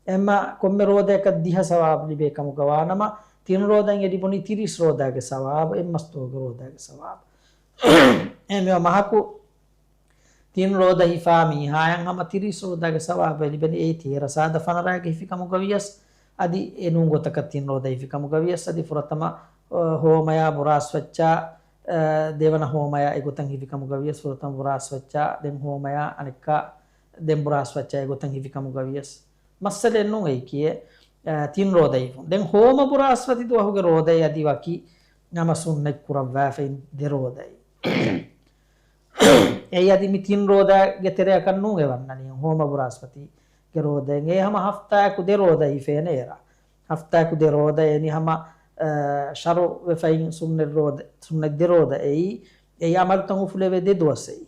އެމަ ކޮންމެ ރޯދައަކަށް ދިހަ ސަވާބު ލިބޭ ކަމުގަ ވާނަމަ، ތިން ރޯދައިން އެ ލިބުނީ ތިރީސް ރޯދާގެ ސަވާބު، އެއްމަސް ދުވަހުގެ ރޯދާގެ ސަވާބު. އެމަ މަހަކު ތިން ރޯދަ ހިފާ މީހާޔަށް ހަމަ ތިރީސް ރޯދާގެ ސަވާބެއް ލިބެނީ. އެއީ ތޭރަ ސާދަ ފަނަރައިގެ ހިފި ކަމުގަ ވިޔަސް، އަދި އެނޫން ގޮތަކަށް ތިން ރޯދަ ހިފި ކަމުގަ ވިޔަސް، އަދި ފުރަތަމަ، އަ، ހޯމަޔާ ބުރާސްފައްޗާ، އަ، ދެވަނަ ހޯމަޔާ އެގޮތަށް ހިފި ކަމުގަ ވިޔަސް، ފުރަތަމަ ބުރާސްފައްޗާ، ދެން ހޯމަޔާ އަނެއްކާ، ދެން ބުރާސްފައްޗާ އެގޮތަށް ހިފި ކަމުގަ ވިޔަސް، މައްސަލައެއް ނޫން އެއީކީ، އަ، ތިން ރޯދަ ހިފުން. ދެން ހޯމަ ބުރާސްފަތި ދުވަހުގެ ރޯދައެއް އަދި ވަކި ނަމަ ސުންނަތް ކުރައްވާފައި ދެ ރޯދައެއް. އެއީ އަދި މި ތިން ރޯދާގެ ތެރެއަކަށް ނޫން އެ ވަންނަނީ، ހޯމަ ބުރާސްފަތިގެ ރޯދައެއް. އެ ހަމަ ހަފްތާއަކު ދެ ރޯދަ ހިފޭނެ އޭރަށް. ހަފްތާއަކު ދެ ރޯދަ އެނި ހަމަ، އަ، ޝަރުޢުވެފައި ސުންނަތް ރޯދަ، ސުންނަތް ދެ ރޯދަ އެއީ. އެއީ ޢަމަލުތައް އުފުލެވޭ ދެ ދުވަސް އެއީ.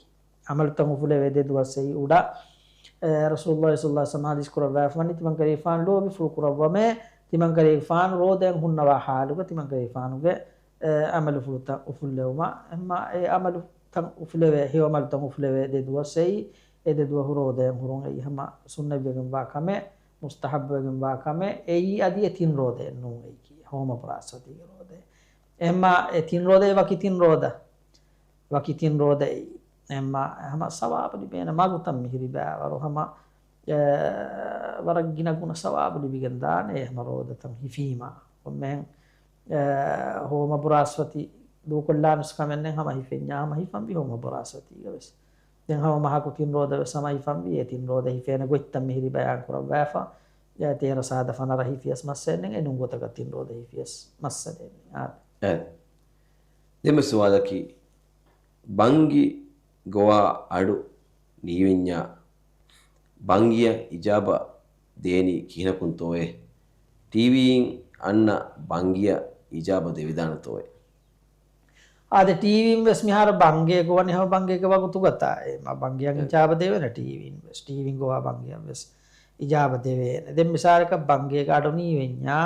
ޢަމަލުތައް އުފުލެވޭ ދެ ދުވަސް އެއީ އުޑަ، އަ، ރަސޫލުﷲ ޞައްލަﷲ ޢަލައިހި ވަސައްލަމް ޙަދީޘް ކުރައްވާފަވަނީ، ތިމަންކަލޭގެފާނު ލޯބިފުޅު ކުރައްވަމޭ، ތިމަންކަލޭގެފާނު ރޯދައިން ހުންނަވާ ޙާލުގަ ތިމަންކަލޭގެފާނުގެ އެ، ޢަމަލުފުޅުތައް އުފުއްލެވުމަށް. އެހެންމާ އެ ޢަމަލުތައް އުފުލެވޭ، ހެޔޮ ޢަމަލުތައް އުފުލެވޭ ދެ ދުވަސް އެއީ، އެ ދެ ދުވަހު ރޯދައިން ހުރުން އެއީ ހަމަ ސުންނަތްވެގެންވާ ކަމެއް، މުސްތަޙައްބުވެގެންވާ ކަމެއް. އެއީ އަދި އެ ތިން ރޯދައެއް ނޫން އެއީކީ، ހޯމަ ބުރާސްފަތީގެ ރޯދައެއް. އެހެންމާ އެ ތިން ރޯދައެއް ވަކި ތިން ރޯދަ، ވަކި ތިން ރޯދައެއް. އެހެންމާ ހަމަ ސަވާބު ލިބޭނެ މަގުތައް މިހިރި ބައިވަރު ހަމަ، އެ، ވަރަށް ގިނަ ގުނަ ސަވާބު ލިބިގެން ދާނެ އެ ހަމަ ރޯދަތައް ހިފީމާ. ކޮންމެހެން އެ، ހޯމަ ބުރާސްފަތި ދޫކޮށްލާނެސް ކަމެއް ނެތް، ހަމަ ހިފެންޏާ ހަމަ ހިފަންވީ ހޯމަ ބުރާސްފަތީގަ ވެސް. ދެން ހަމަ މަހަކު ތިން ރޯދަ ވެސް ހަމަ ހިފަންވީ، އެ ތިން ރޯދަ ހިފޭނެ ގޮތްތައް މިހިރި ބަޔާން ކުރައްވާފަ. އެ، ތޭރަ ސާދަ ފަނަރަ ހިފިޔަސް މައްސަލައެއް ނެތް، އެނޫން ގޮތަކަށް ތިން ރޯދަ ހިފިޔަސް މައްސަލައެއް ނެތް. އާދެ. އެ. ދެންމެ ސުވާލަކީ، ބަންގި ގޮވާ އަޑު ނީވެންޏާ ބަންގިއަށް އިޖާބަ ދޭނީ ކިހިނަކުންތޯއޭ؟ ޓީވީއިން އަންނަ ބަންގިއަށް އިޖާބަ ދެވިދާނެތޯއޭ؟ އާދެ، ޓީވީއިން ވެސް މިހާރު ބަންގޭ ގޮވަނީ ހަމަ ބަންގޭގެ ވަގުތުގަތާ. އެ، މަ، ބަންގިއަށް އެ. އިޖާބަ ދެވޭނެ ޓީވީއިން ވެސް. ޓީވީއިން ގޮވާ ބަންގިއަށް ވެސް އިޖާބަ ދެވޭނެ. ދެން މިސާލަކަށް ބަންގޭގެ އަޑު ނީވެންޏާ،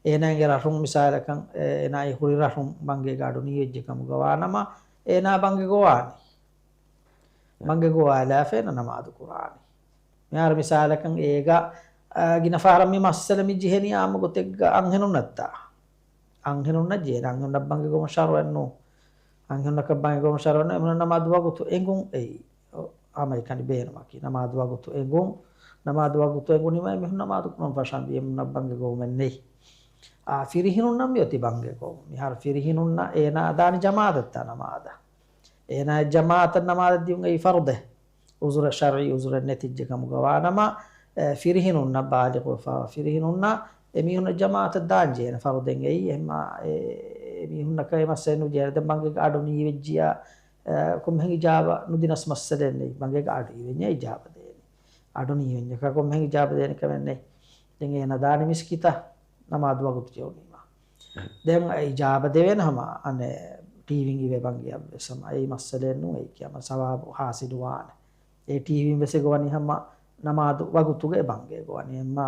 އޭނާގެ ރަށުން މިސާލަކަށް، އޭނާ ހުރި ރަށުން ބަންގޭގެ އަޑު ނީވެއްޖެ ކަމުގަ ވާނަމަ، އޭނާ ބަންގެ ގޮވާނީ. ބަންގެ ގޮވާލާފަ ނަމާދު ކުރާނީ. މިހާރު މިސާލަކަށް އޭގަ، އާ، ގިނަ ފަހަރަށް މި މައްސަލަ މި ޖެހެނީ އާއްމު ގޮތެއްގަ އަންހެނުންނަށްތާ؟ އަންހެނުންނަށް ޖެހޭނެ، އަންހެނުންނަށް ބަންގެ ގޮވުން ޝަރުޢެއް ނޫން. އަންހެނުންނަކަށް ބަންގެ ގޮވުން ޝަރުޢެއް ނޫން، އެމީހުން ނަމާދު ވަގުތު އެނގުން އެއީ. އޮ، ހަމައެކަނި ބޭނުމަކީ، ނަމާދު ވަގުތު އެނގުން، ނަމާދު ވަގުތު އެނގުނީމަ އެމީހުން ނަމާދު ކުރަން ފަށަންވީ، އެމީހުންނަށް ބަންގެ ގޮވުމެއް ނެތް. އާ، ފިރިހެނުންނަށް މިއޮތީ ބަންގެ ގޮވުން. މިހާރު ފިރިހެނުންނަށް އޭނާ ދާނީ ޖަމާޢަތަށްތާ ނަމާދަށް. އޭނާ ޖަމާޢަތަށް ނަމާދަށް ދިޔުން އެއީ ފަރުޟެއް. ޢުޛުރެއް، ޝަރްޢީ ޢުޛުރެއް ނެތިއްޖެ ކަމުގަ ވާނަމަ، އެ، ފިރިހެނުންނަށް، ބާލިޣުވެފައިވާ ފިރިހެނުންނަށް އެމީހުންނަށް ޖަމާޢަތަށް ދާން ޖެހޭނެ ފަރުޟެއް އެއީ. އެހެންމާ، އެ، އެމީހުންނަކަށް އެ މައްސަލަ ނުޖެހޭނެ. ދެން ބަންގެ އަޑު ނީވެއްޖިޔާ، އެ، ކޮންމެހެން އިޖާބަ ނުދިނަސް މައްސަލައެއް ނެތް. ބަންގެ އަޑު އިވެންޏާ އިޖާބަ ދޭނެ. އަޑު ނީވެންޏަކާ ކޮންމެހެން އިޖާބަ ދޭނެ ކަމެއް ނެތް. ދެން އޭނާ ދާނީ މިސްކިތަށް ނަމާދު ވަގުތު ޖެހުނީމަ. ދެން އެ އިޖާބަ ދެވޭނެ ހަމަ އަނެއް ޓީވީން އިވޭ ބަންގިއަށް ވެސް ހަމަ އެއީ މައްސަލައެއް ނޫން. އެއީކީ ހަމަ ސަވާބު ހާސިލު ވާނެ. އެ ޓީވީން ވެސް އެ ގޮވަނީ ހަމަ ނަމާދު ވަގުތުގަ އެ ބަންގި ގޮވަނީ. އެހެންމާ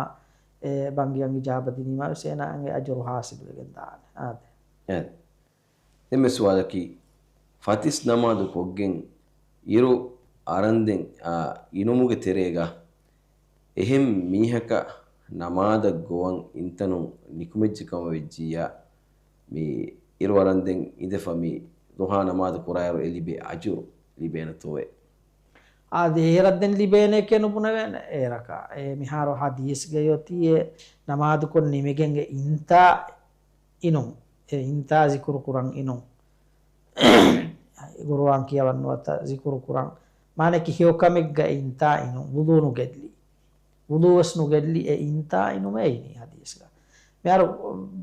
އެ ބަންގިއަށް އިޖާބަ ދިނީމަ ވެސް އޭނާއަށް އެ އަޖުރު ހާސިލު ވެގެން ދާނެ. އާދެ. އެ. ދެންމެ ސުވާލަކީ، ފަތިސް ނަމާދު ކޮށްގެން އިރު އަރަންދެން، އާ، އިނުމުގެ ތެރޭގަ އެހެން މީހަކަށް ނަމާދަށް ގޮވަން އިންތަނުން ނިކުމެއްޖެ ކަމަށް ވެއްޖިއްޔާ، މި އިރުއަރަންދެން އިނދެފަ މި ޟުޙާ ނަމާދު ކުރާއިރު އެ ލިބޭ އަޖުރު ލިބޭނެތޯއޭ؟ އާދެ، އޭރަށް ދެން ލިބޭނެކޭ ނުބުނެވޭނެ އޭރަކާ. އެ މިހާރު ޙަދީޘްގައި އޮތީ އެ ނަމާދުކޮށް ނިމިގެން އެ އިންތާ އިނުން، އެ އިންތާ ޒިކުރު ކުރަން އިނުން. ގުރުއާން ކިޔަވަން ނުވަތަ ޒިކުރު ކުރަން. މާނައަކީ ހެޔޮކަމެއްގަ އިންތާ އިނުން، ވުޟޫ ނުގެއްލި. ވުޟޫވެސް ނުގެއްލި އެ އިންތާ އިނުމޭ އިނީ ޙަދީޘްގަ. މިހާރު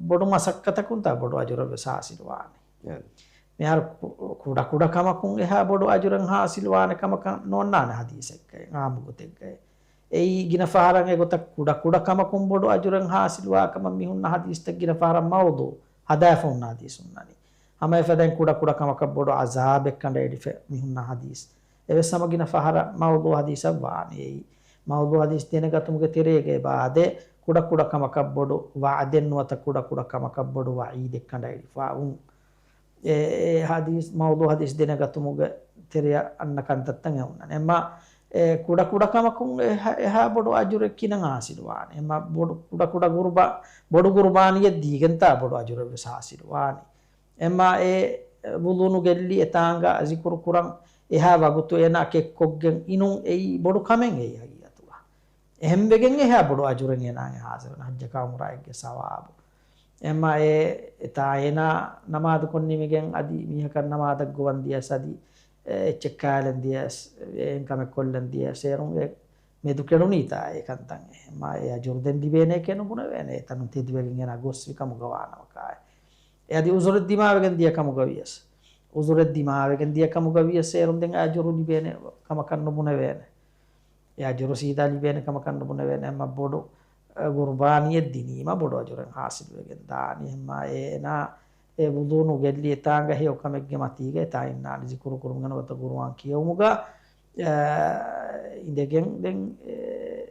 ބޮޑު މަސައްކަތަކުންތާ ބޮޑު އަޖުރެއްވެސް ޙާޞިލުވާނެ. އެ. މިހާރު ކު-، ކުޑަ ކުޑަ ކަމަކުން އެހާ ބޮޑު އަޖުރެއް ޙާޞިލުވާނެ ކަމަކަށް ނޯންނާނެ ޙަދީޘެއްގައި، ޢާއްމު ގޮތެއްގައި. އެއީ ގިނަ ފަހަރަށް އެގޮތަށް ކުޑަ ކުޑަ ކަމަކުން ބޮޑު އަޖުރެއް ޙާޞިލުވާ ކަމަށް މި ހުންނަ ޙަދީޘްތައް ގިނަ ފަހަރަށް މައުޟޫޢު ހަދާފަ ހުންނަ ޙަދީޘް ހުންނަނީ. ހަމަ އެފަދައިން ކުޑަ ކުޑަ ކަމަކަށް ބޮޑު ޢަޛާބެއް ކަނޑައެޅިފަ މި ހުންނަ ޙަދީޘް. އެވެސް ހަމަ ގިނަ ފަހަރަށް މައުޟޫޢު ޙަދީޘަށް ވާނެ. އެއީ މައުޟޫޢު ޙަދީޘް ދެނެގަތުމުގެ ތެރޭގައި އެބަ އާދޭ، ކުޑަ ކުޑަ ކަމަކަށް ބޮޑު ވަޢުދެއް ނުވަތަ ކުޑަ ކުޑަ ކަމަކަށް ބޮޑު ވަޢީދެއް ކަނޑައެޅިފަ ވުން. އެ، އެ ޙަދީޘް، މައުޟޫޢު ޙަދީޘް ދެނެގަތުމުގެ ތެރެއަށް އަންނަ ކަންތައްތައް އެ ހުންނަނީ. އެމާ، އެ، ކުޑަ ކުޑަ ކަމަކުން އެހާ، އެހާ ބޮޑު އަޖުރެއް ކިނަން ޙާޞިލުވާނެ. އެމާ ބޮޑު، ކުޑަ ކުޑަ ގުރުބާ-، ބޮޑު ގުރުބާނީއެއް ދީގެންތާ ބޮޑު އަޖުރެއްވެސް ޙާޞިލުވާނެ. އެމާ އެ ވުޟޫ ނުގެއްލި އެތާނގަ ޒިކުރު ކުރަން އެހާ ވަގުތު އޭނާ ކެއްކޮށްގެން އިނުން އެއީ ބޮޑު ކަމެއް އެއީ ޙަޤީޤަތުގަ. އެހެންވެގެން އެހާ ބޮޑު އަޖުރެއް އޭނާއަށް ޙާޞިލުވާނެ ޙައްޖަކާ ޢުމްރާއެއްގެ ސަވާބު. އެމާ އެ އެތާ އޭނާ ނަމާދުކޮށް ނިމިގެން އަދި މީހަކަށް ނަމާދަށް ގޮވަން ދިޔަސް އަދި އެ އެއްޗެއް ކާލަން ދިޔަސް އެހެން ކަމެއް ކޮށްލަން ދިޔަސް އޭރުން އެ މެދު ކެޅުނީތާ އެ ކަންތައް. އެމާ އެ އަޖުރު ދެން ލިބޭނެކޭ ނުބުނެވޭނެ އެތަނުން ތެދުވެގެން އޭނާ ގޮސްފި ކަމުގަ ވާނަމަކާއި. އެ އަދި ޢުޛުރެއް ދިމާވެގެން ދިޔަ ކަމުގަ ވިޔަސް، ޢުޛުރެއް ދިމާވެގެން ދިޔަ ކަމުގަ ވިޔަސް އޭރުން ދެން އަޖުރު ލިބޭނެ ކަމަކަށް ނުބުނެވޭނެ. އެ އަޖުރު ސީދާ ލިބޭނެ ކަމަކަށް ނުބުނެވޭނެ. އެމާ ބޮޑު، އެ، ގުރުބާނީއެއް ދިނީމަ ބޮޑު އަޖުރެއް ޙާޞިލުވެގެން ދާނީ. އެމާ އޭނާ އެ ވުޟޫ ނުގެއްލި އެތާނގަ ހެޔޮ ކަމެއްގެ މަތީގަ އެތާ އިންނާނެ ޒިކުރު ކުރުމުގެ ނުވަތަ ގުރުއާން ކިޔެވުމުގަ، އެ، އިނދެގެން ދެން އެ،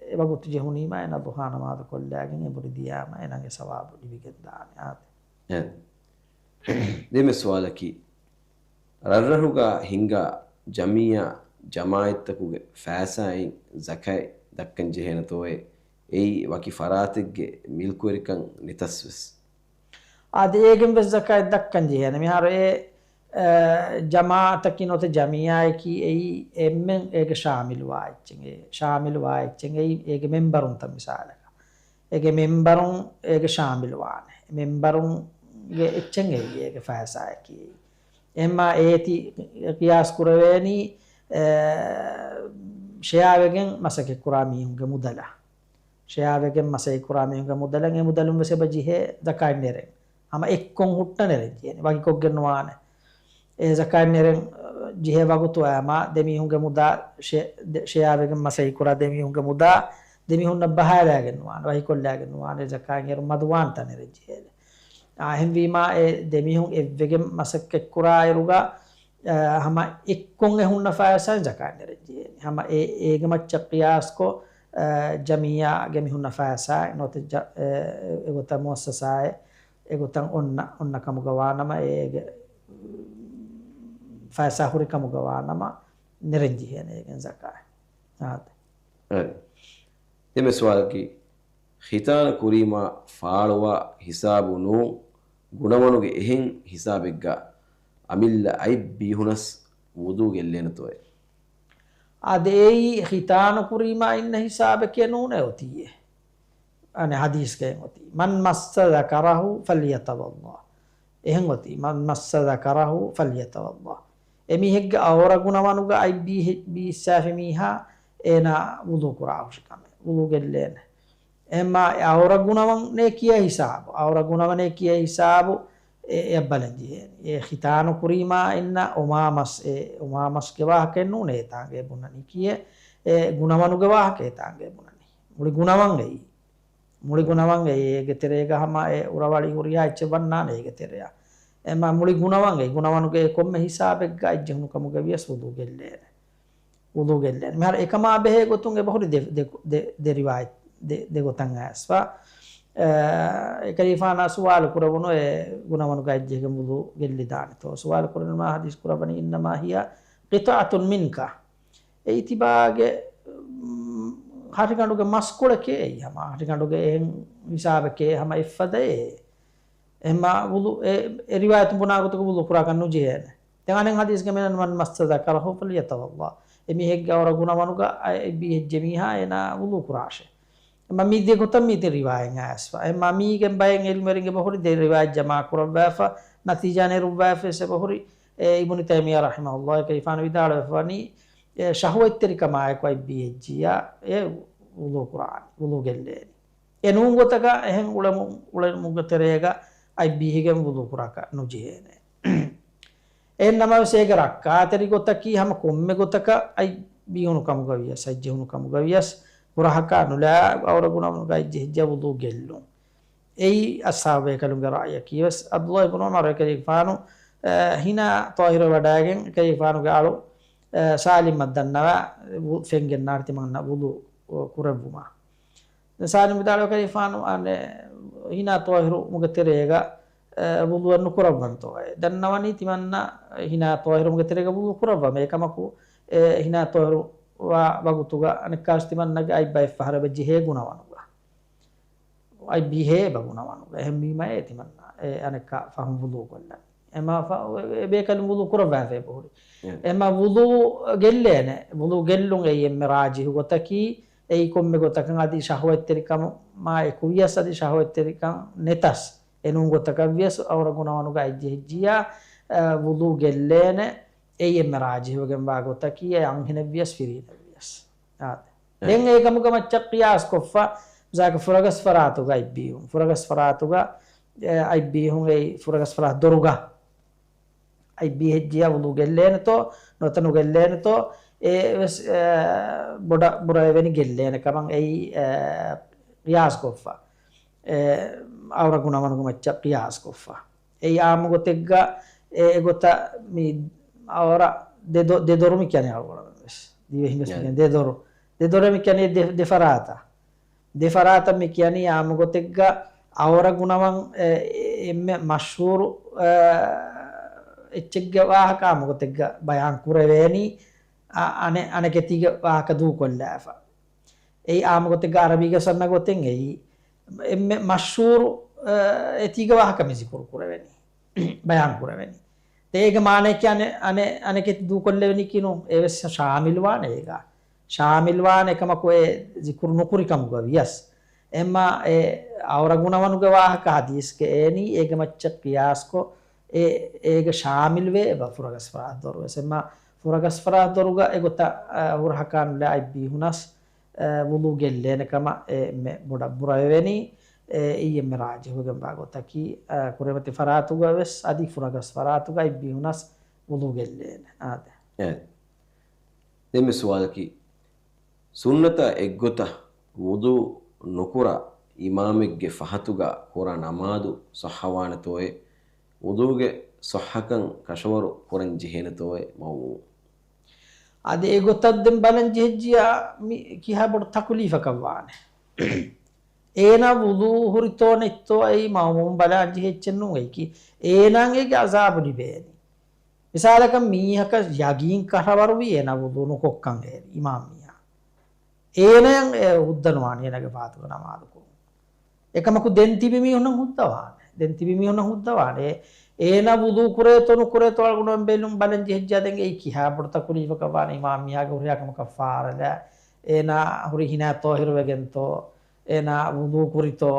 އެ ވަގުތު ޖެހުނީމަ އޭނާ ޟުޙާ ނަމާދު ކޮށްލާގެން އެނބުރި ދިޔާމަ އޭނާގެ ސަވާބު ލިބިގެން ދާނެ. އާދެ. އެ. ދެންމެ ސުވާލަކީ، ރަށްރަށުގަ ހިންގާ ޖަމިއްޔާ ޖަމާޢަތްތަކުގެ ފައިސާއިން ޒަކާތް ދައްކަން ޖެހޭނެތޯއޭ؟ އެއީ ވަކި ފަރާތެއްގެ މިލްކުވެރިކަން ނެތަސްވެސް. އާދެ، އޭގެން ވެސް ޒަކާތް ދައްކަން ޖެހޭނެ. މިހާރު އެ، އެ، ޖަމާޢަތަކީ ނުވަތަ ޖަމިއްޔާއަކީ އެއީ އެންމެން އޭގެ ޝާމިލުވާ އެއްޗެއް، އެ ޝާމިލުވާ އެއްޗެއް އެއީ އޭގެ މެންބަރުންތައް މިސާލަކަށް. އޭގެ މެންބަރުން އޭގެ ޝާމިލުވާނެ. މެންބަރުންގެ އެއްޗެއް އެއީ އޭގެ ފައިސާއަކީ. އެމާ އޭތި ޤިޔާސް ކުރެވޭނީ، އެ، ޝެއާވެގެން މަސައްކަތްކުރާ މީހުންގެ މުދަލަށް. ޝެއާވެގެން މަސައްކަތްކުރާ މީހުންގެ މުދަލަށް އެ މުދަލުން ވެސް އެބަ ޖެހޭ ޒަކާތް ނެރެން. ހަމަ އެއްކޮށް ހުއްޓަ ނެރެން ޖެހޭނެ. ވަކިކޮށްގެން ނުވާނެ. އެ ޒަކާތް ނެރެން، އަ، ޖެހޭ ވަގުތު އައިމާ ދެމީހުންގެ މުދާ ޝެ-، ދެ-، ޝެއާވެގެން މަސައްކަތްކުރާ ދެމީހުންގެ މުދާ ދެމީހުންނަށް ބަހާލާގެން ނުވާނެ. ވަކިކޮށްލާގެން ނުވާނެ. ޒަކާތް އޭރު މަދުވާންތަ ނެރެން ޖެހޭނެ. އާ، އެހެންވީމާ އެ ދެމީހުން އެއްވެގެން މަސައްކަތްކުރާއިރުގަ، އަ، ހަމަ އެއްކޮށް އެ ހުންނަ ފައިސާއިން ޒަކާތް ނެރެން ޖެހޭނެ. ހަމަ އެ، އޭގެ މައްޗަށް ޤިޔާސްކޮށް، އަ، ޖަމިއްޔާގެ މި ހުންނަ ފައިސާއެއް ނުވަތަ ޖަ-، އެ، އެގޮތަށް މުއައްސަސާއެއް އެގޮތަށް އޮންނަ، އޮންނަ ކަމުގަ ވާނަމަ، އޭގެ ފައިސާ ހުރި ކަމުގަ ވާނަމަ، ނެރެން ޖެހޭނެ އޭގެން ޒަކާތް. އާދެ. އަދި. ދެންމެ ސުވާލަކީ، ޚިތާނަ ކުރީމާ ފާޅުވާ ހިސާބު ނޫން، ގުނަވަނުގެ އެހެން ހިސާބެއްގަ އަމިއްލަ އަތް ބީހުނަސް ވުޟޫ ގެއްލޭނެތޯއޭ؟ އާދެ، އެއީ ޚިތާނު ކުރީމާ އިންނަ ހިސާބެކޭ ނޫނޭ އޮތީއޭ. އަނެއް ޙަދީޘްގައި އޮތީ، "من مس ذكره فليتوضأ." އެހެން އޮތީ، "من مس ذكره فليتوضأ." އެމީހެއްގެ އައުރަ ގުނަވަނުގަ އަތް ބީ-، ބީއްސާފި މީހާ އޭނާ ވުޟޫ ކުރާ ހުށިކަމެއް، ވުޟޫ ގެއްލޭނެ. އެމާ އައުރަ ގުނަވަނޭ ކިޔޭ ހިސާބު، އައުރަ ގުނަވަނޭ ކިޔޭ ހިސާބު އެ-، އެއަށް ބަލަން ޖެހޭނެ. އެ ޚިތާނު ކުރީމާ އިންނަ އޮމާމަސް، އެ އޮމާމަސްގެ ވާހަކައެއް ނޫނޭ އެތާނގައި ބުނަނީ ކިޔޭ، އެ ގުނަވަނުގެ ވާހަކަ އެތާނގައި ބުނަނީ. މުޅި ގުނަވަން އެއީ. މުޅި ގުނަވަން އެއީ. އޭގެ ތެރޭގަ ހަމަ އެ އުރަވަޅި ހުރިހާ އެއްޗެއް ވަންނާނެ އޭގެ ތެރެއަށް. އެމާ މުޅި ގުނަވަން އެއީ. ގުނަވަނުގެ އެ ކޮންމެ ހިސާބެއްގަ އަތް ޖެހުނު ކަމުގަ ވިޔަސް ވުޟޫ ގެއްލޭނެ. ވުޟޫ ގެއްލޭނެ. މިހާރު އެކަމާ ބެހޭ ގޮތުން އެބަހުރި ދެ، ދެ، ދެ، ދެ ރިވާޔަތް، ދެ، ދެ ގޮތަށް އައިސްފަ. އެ، އެކަލޭގެފާނާ ސުވާލު ކުރެވުނު އެ ގުނަވަނުގަ އަތް ޖެހިގެން ވުޟޫ ގެއްލިދާނެތޯ؟ ސުވާލު ކުރެވުނުމާ ޙަދީޘް ކުރައްވަނީ، "إنما هي قطعة منك." އެއީ ތިބާގެ، މް، ހަށިގަނޑުގެ މަސްކޮޅެކޭ އެއީ ހަމަ. ހަށިގަނޑުގެ އެހެން ހިސާބެކޭ ހަމަ އެއްފަދައޭ. އެހެންމާ ވުޟޫ، އެ، އެ ރިވާޔަތުން ބުނާ ގޮތަކަށް ވުޟޫ ކުރާކަށް ނުޖެހޭނެ. ދެން އަނެއް ޙަދީޘްގަ މިނަން، "من مس ذكره فليتوضأ." އެ މީހެއްގެ އައުރަ ގުނަވަނުގަ އައިބީ ހެއްޖެ މީހާ އޭނާ ވުޟޫ ކުރާށޭ. އެމަ މީ ދެ ގޮތަށް މީ ދެ ރިވާޔަތް އައިސްފަ. އެމަ މީގެން ބައެއް ޢިލްމުވެރިންގެ ބަހުރި ދެ ރިވާޔަތް ޖަމާ ކުރައްވާފަ، ނަތީޖާ ނެރުއްވާފަ އެސެ ބަހުރި، އެ އިބްނު ތައިމިއްޔާ ރަޙިމަހުﷲ އެކަލޭގެފާނު ވިދާޅުވެފަވަނީ، އެ ޝަހުވަތްތެރިކަމާއެކު އައިބީ ހެއްޖިއްޔާ އެ ވުޟޫ ކުރާނީ، ވުޟޫ ގެއްލޭނީ. އެ ނޫން ގޮތަކަށް އެހެން އުޅެމު-، އުޅެމުގެ ތެރޭގަ އަތް ބީހިގެން ވުޟޫ ކުރާކަށް ނުޖެހޭނެ. އެހެން ނަމަވެސް އޭގެ ރައްކާތެރި ގޮތަކީ ހަމަ ކޮންމެ ގޮތަކަށް އަތް ބީހުނު ކަމުގަ ވިޔަސް، އަތް ޖެހުނު ކަމުގަ ވިޔަސް، ފުރަހަކާ ނުލާ އައުރަ ގުނަވަނުގަ އަތް ޖެހިއްޖެ ވުޟޫ ގެއްލުން. އެއީ އަޞްޙާބު ބޭކަލުންގެ ރައުޔަކީ ވެސް. ޢަބްދުﷲ އިބްނު ޢުމަރު އެކަލޭގެފާނު، އަ، ހިނާ ޠާހިރު ވަޑައިގެން އެކަލޭގެފާނުގެ އަޅު، އަ، ސާލިމަށް ދަންނަވާ ވު-، ފެން ގެންނާނެ ތިމަންނަ ވުޟޫ ކުރެއްވުމަށް. ސާލިމް ވިދާޅުވި ކަލޭގެފާނު އަނެއް ހިނާ ޠާހިރު މުގެ ތެރޭގަ، އެ، ވުޟޫއެއް ނުކުރައްވަންތޯއޭ. ދަންނަވަނީ ތިމަންނަ ހިނާ ޠާހިރު މުގެ ތެރޭގަ ވުޟޫ ކުރައްވަމޭ. އެކަމަކު، އެ، ހިނާ ޠާހިރު ވާ ވަގުތުގަ އަނެއްކާވެސް ތިމަންނަގެ އަތް ބައެއް ފަހަރަށް ޖެހޭ ގުނަވަނުގަ. އަތް ބީހޭ އެބަ ގުނަވަނުގަ. އެހެންވީމައޭ ތިމަންނަ އެ އަނެއްކާ ފަހުން ވުޟޫ ކޮށްލަނީ. އެމާ ފަ-، އެ، އެ ބޭކަލުން ވުޟޫ ކުރައްވާފައި ބަހުރި. އެ. އެމާ ވުޟޫ ގެއްލޭނެ. ވުޟޫ ގެއްލުން އެއީ އެންމެ ރާޖިޙު ގޮތަކީ. އެއީ ކޮންމެ ގޮތަކަށް އަދި ޝަހުވަތްތެރިކަމާ އެކު ވިޔަސް އަދި ޝަހުވަތްތެރިކަން ނެތަސް، އެ ނޫން ގޮތަކަށް ވިޔަސް އައުރަ ގުނަވަނުގަ އަތް ޖެހިއްޖިއްޔާ، އަ، ވުޟޫ ގެއްލޭނެ. އެއީ އެންމެ ރާޖިޙުވެގެންވާ ގޮތަކީ، އެ އަންހެނެއް ވިޔަސް ފިރިހެނެއް ވިޔަސް. އާދެ. އެ. ދެން އޭގަމުގަ މައްޗަށް ޤިޔާސް ކޮށްފަ، މިސާލަކަށް ފުރަގަސް ފަރާތުގަ އަތް ބީހުން. ފުރަގަސް ފަރާތުގަ، އެ، އަތް ބީހުން އެއީ ފުރަގަސް ފަރާތު ދޮރުގަ. އަތް ބީހިއްޖިއްޔާ ވުޟޫ ގެއްލޭނެތޯ، ނުވަތަ ނުގެއްލޭނެތޯ، އެ ވެސް، އެ، ބޮޑަށް ބުރަވެވެނި ގެއްލޭނެ ކަމަށް އެއީ، އެ، ޤިޔާސް ކޮށްފަ. އެ، އައުރަ ގުނަވަނުގެ މައްޗަށް ޤިޔާސް ކޮށްފަ. އެއީ އާއްމު ގޮތެއްގަ، އެ، އެގޮތަށް މި އައުރަ ދެ ދޮ-، ދެ ދޮރު މި ކިޔަނީ އަޅުގަނޑުމެން ވެސް. ދިވެހިން ވެސް މި ކިޔަނީ ދެ ދޮރު. ދެ ދޮރެއް މި ކިޔަނީ ދެ، ދެ ފަރާތަށް. ދެ ފަރާތަށް މި ކިޔަނީ އާއްމު ގޮތެއްގަ އައުރަ ގުނަވަން، އެ، އެ، އެންމެ މަޝްހޫރު، އެ، އެއްޗެއްގެ ވާހަކަ އާއްމު ގޮތެއްގަ ބަޔާން ކުރެވޭނީ، އަ-، އަނެ-، އަނެކެތީގެ ވާހަކަ ދޫކޮށްލާފަ. އެއީ އާއްމު ގޮތެއްގަ އަރަބީގަ ސަންނަ ގޮތެއް އެއީ އެންމެ މަޝްހޫރު، އެ، އެތީގެ ވާހަކަ މި ޒިކުރު ކުރެވެނީ، ބަޔާން ކުރެވެނީ. ދެ އޭގެ މާނައަކީ އަނެ-، އަނެ-، އަނެކެތި ދޫކޮށްލެވެނީކީ ނޫން. އެވެސް ޝާމިލް ވާނެ އޭގަ. ޝާމިލް ވާނެ އެކަމަކު އެ ޒިކުރު ނުކުރި ކަމުގަ ވިޔަސް. އެމާ އެ އައުރަ ގުނަވަނުގެ ވާހަކަ ހަދީސްގެ އޭނީ އޭގެ މައްޗަށް ޤިޔާސްކޮށް އެ، އޭގެ ޝާމިލް ވޭ އެބަ ފުރަގަސް ފަރާތު ދޮރު ވެސް. އެމާ ފުރަގަސް ފަރާތު ދޮރުގަ އެގޮތަށް، އަ، ހުރަހަކާ ނުލާ އަތް ބީހުނަސް، އަ، ވުޟޫ ގެއްލޭނެ ކަމަށް އެ އެންމެ ބޮޑަށް ބުރަވެވެނީ. އެ، އެއީ އެންމެ ރާޖިޙުވެގެންވާ ގޮތަކީ، އަ، ކުރިމަތި ފަރާތުގަ ވެސް އަދި ފުރަގަސް ފަރާތުގަ އަތް ބީހުނަސް ވުޟޫ ގެއްލޭނެ. އާދެ. އެ. ދެން މި ސުވާލަކީ، ސުންނަތާ އެއްގޮތަށް ވުޟޫ ނުކުރާ އިމާމެއްގެ ފަހަތުގަ ކުރާ ނަމާދު ޞައްޙަވާނެތޯއޭ؟ ވުޟޫގެ ޞައްޙަކަން ކަށަވަރު ކުރަން ޖެހޭނެތޯއޭ މައުމޫމު؟ އަދި އެގޮތަށް ދެން ބަލަން ޖެހިއްޖިއްޔާ މި ކިހާ ބޮޑު ތަކުލީފަކަށް ވާނެ؟ އޭނާ ވުޟޫ ހުރިތޯ ނެތްތޯ އެއީ މައުމޫމު ބަލާން ޖެހޭ އެއްޗެއް ނޫން އެއީކީ. އޭނާއަށް އޭގެ ޢަޒާބު ލިބޭނީ. މިސާލަކަށް މީހަކަށް ޔަގީން ކަށަވަރުވީ އޭނާ ވުޟޫ ނުކޮށްކަން އޭރު އިމާމް މީހާ. އޭނާއަށް އެ ހުއްދަ ނުވާނެ އޭނާގެ ފަހަތުގަ ނަމާދު ކުރުން. އެކަމަކު ދެން ތިބި މީހުންނަށް ހުއްދަވާނެ. ދެން ތިބި މީހުންނަށް ހުއްދަވާނެ. އޭނާ ވުޟޫ ކުރޭތޯ ނުކުރޭތޯ އަޅުގަނޑުމެން ބެލުން ބަލަން ޖެހިއްޖާ ދެން އެއީ ކިހާ ބޮޑު ތަކުލީފަކަށް ވާނެ އިމާމް މީހާގެ ހުރިހާ ކަމަކަށް ފާރަލާ. އޭނާ ހުރި ހިނާ ޠާހިރުވެގެންތޯ، އޭނާ ވުޟޫ ކުރިތޯ،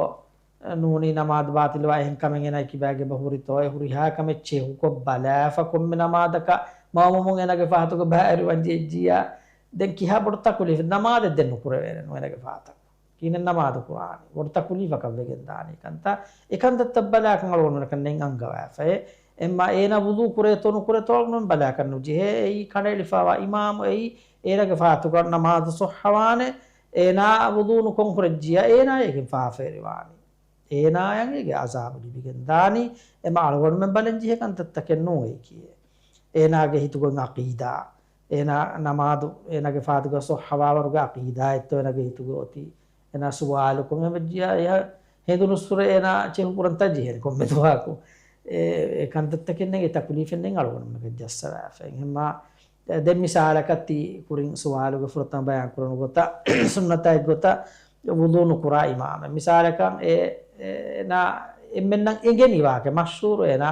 ނޫނީ ނަމާދު ބާޠިލްވާ އެހެން ކަމެއް އޭނާ ކިބާގެ އެބަ ހުރިތޯ، އެ ހުރިހާ ކަމެއް ޗެހުކޮށް ބަލާފަ ކޮންމެ ނަމާދަކަށް މައުމޫމުން އޭނާގެ ފަހަތުގަ ބައިވެރިވާން ޖެހިއްޖިއްޔާ ދެން ކިހާ ބޮޑު ތަކުލީފެއް؟ ނަމާދެއް ދެން ނުކުރެވޭނެ ނޫން އޭނާގެ ފަހަތަށް. ކިހިނެއް ނަމާދު ކުރާނީ؟ ބޮޑު ތަކުލީފަކަށް ވެގެން ދާނީ ކަންތައް. އެކަންތައްތައް ބަލާކަށް އަޅުގަނޑުމެންނަކަށް ނެތް އަންގަވާފައޭ. އެމާ އޭނާ ވުޟޫ ކުރޭތޯ ނުކުރޭތޯ އަޅުގަނޑުމެން ބަލާކަށް ނުޖެހޭ. އެއީ ކަނޑައެޅިފައިވާ އިމާމު އެއީ އޭނާގެ ފަހަތުގަ ނަމާދު ޞައްޙަވާނެ. އޭނާ ވުޟޫ ނުކޮށް ހުރެއްޖިއްޔާ އޭނާ އޭގެން ފާފަވެރިވާނީ. އޭނާއަށް އޭގެ ޢަޒާބު ލިބިގެން ދާނީ. އެމާ އަޅުގަނޑުމެން ބަލަން ޖެހޭ ކަންތައްތަކެއް ނޫން އެއީކީ. އޭނާގެ ހިތުގަ އޮތް ޢަޤީދާ، އޭނާ ނަމާދު އޭނާގެ ފަހަތުގަ ޞައްޙަވާވަރުގެ ޢަޤީދާއެއްތޯ އޭނާގެ ހިތުގަ އޮތީ. އޭނާ ސުވާލުކޮށް އެބަޖިޔާ އެހާ ހެނދުނުއްސުރެ އޭނާ ޗެހުކުރަންތާ ޖެހޭނެ ކޮންމެ ދުވަހަކު. އެ، އެ ކަންތައްތަކެއް ނެތް، އެ ތަކުލީފެއް ނެތް އަޅުގަނޑުމެންނަކަށް ޖައްސަވާފަ. އެހެންމާ ދެން މިސާލަކަށް ތި ކުރިން ސުވާލުގެ ފުރަތަމަ ބަޔާން ކުރަނު ގޮތަށް، ސުންނަތާ އެއްގޮތަށް ވުޟޫ ނުކުރާ އިމާމެއް. މިސާލަކަށް އެ، އޭނާ އެންމެންނަށް އެނގެނީ ވާހަކަ މަޝްހޫރު އޭނާ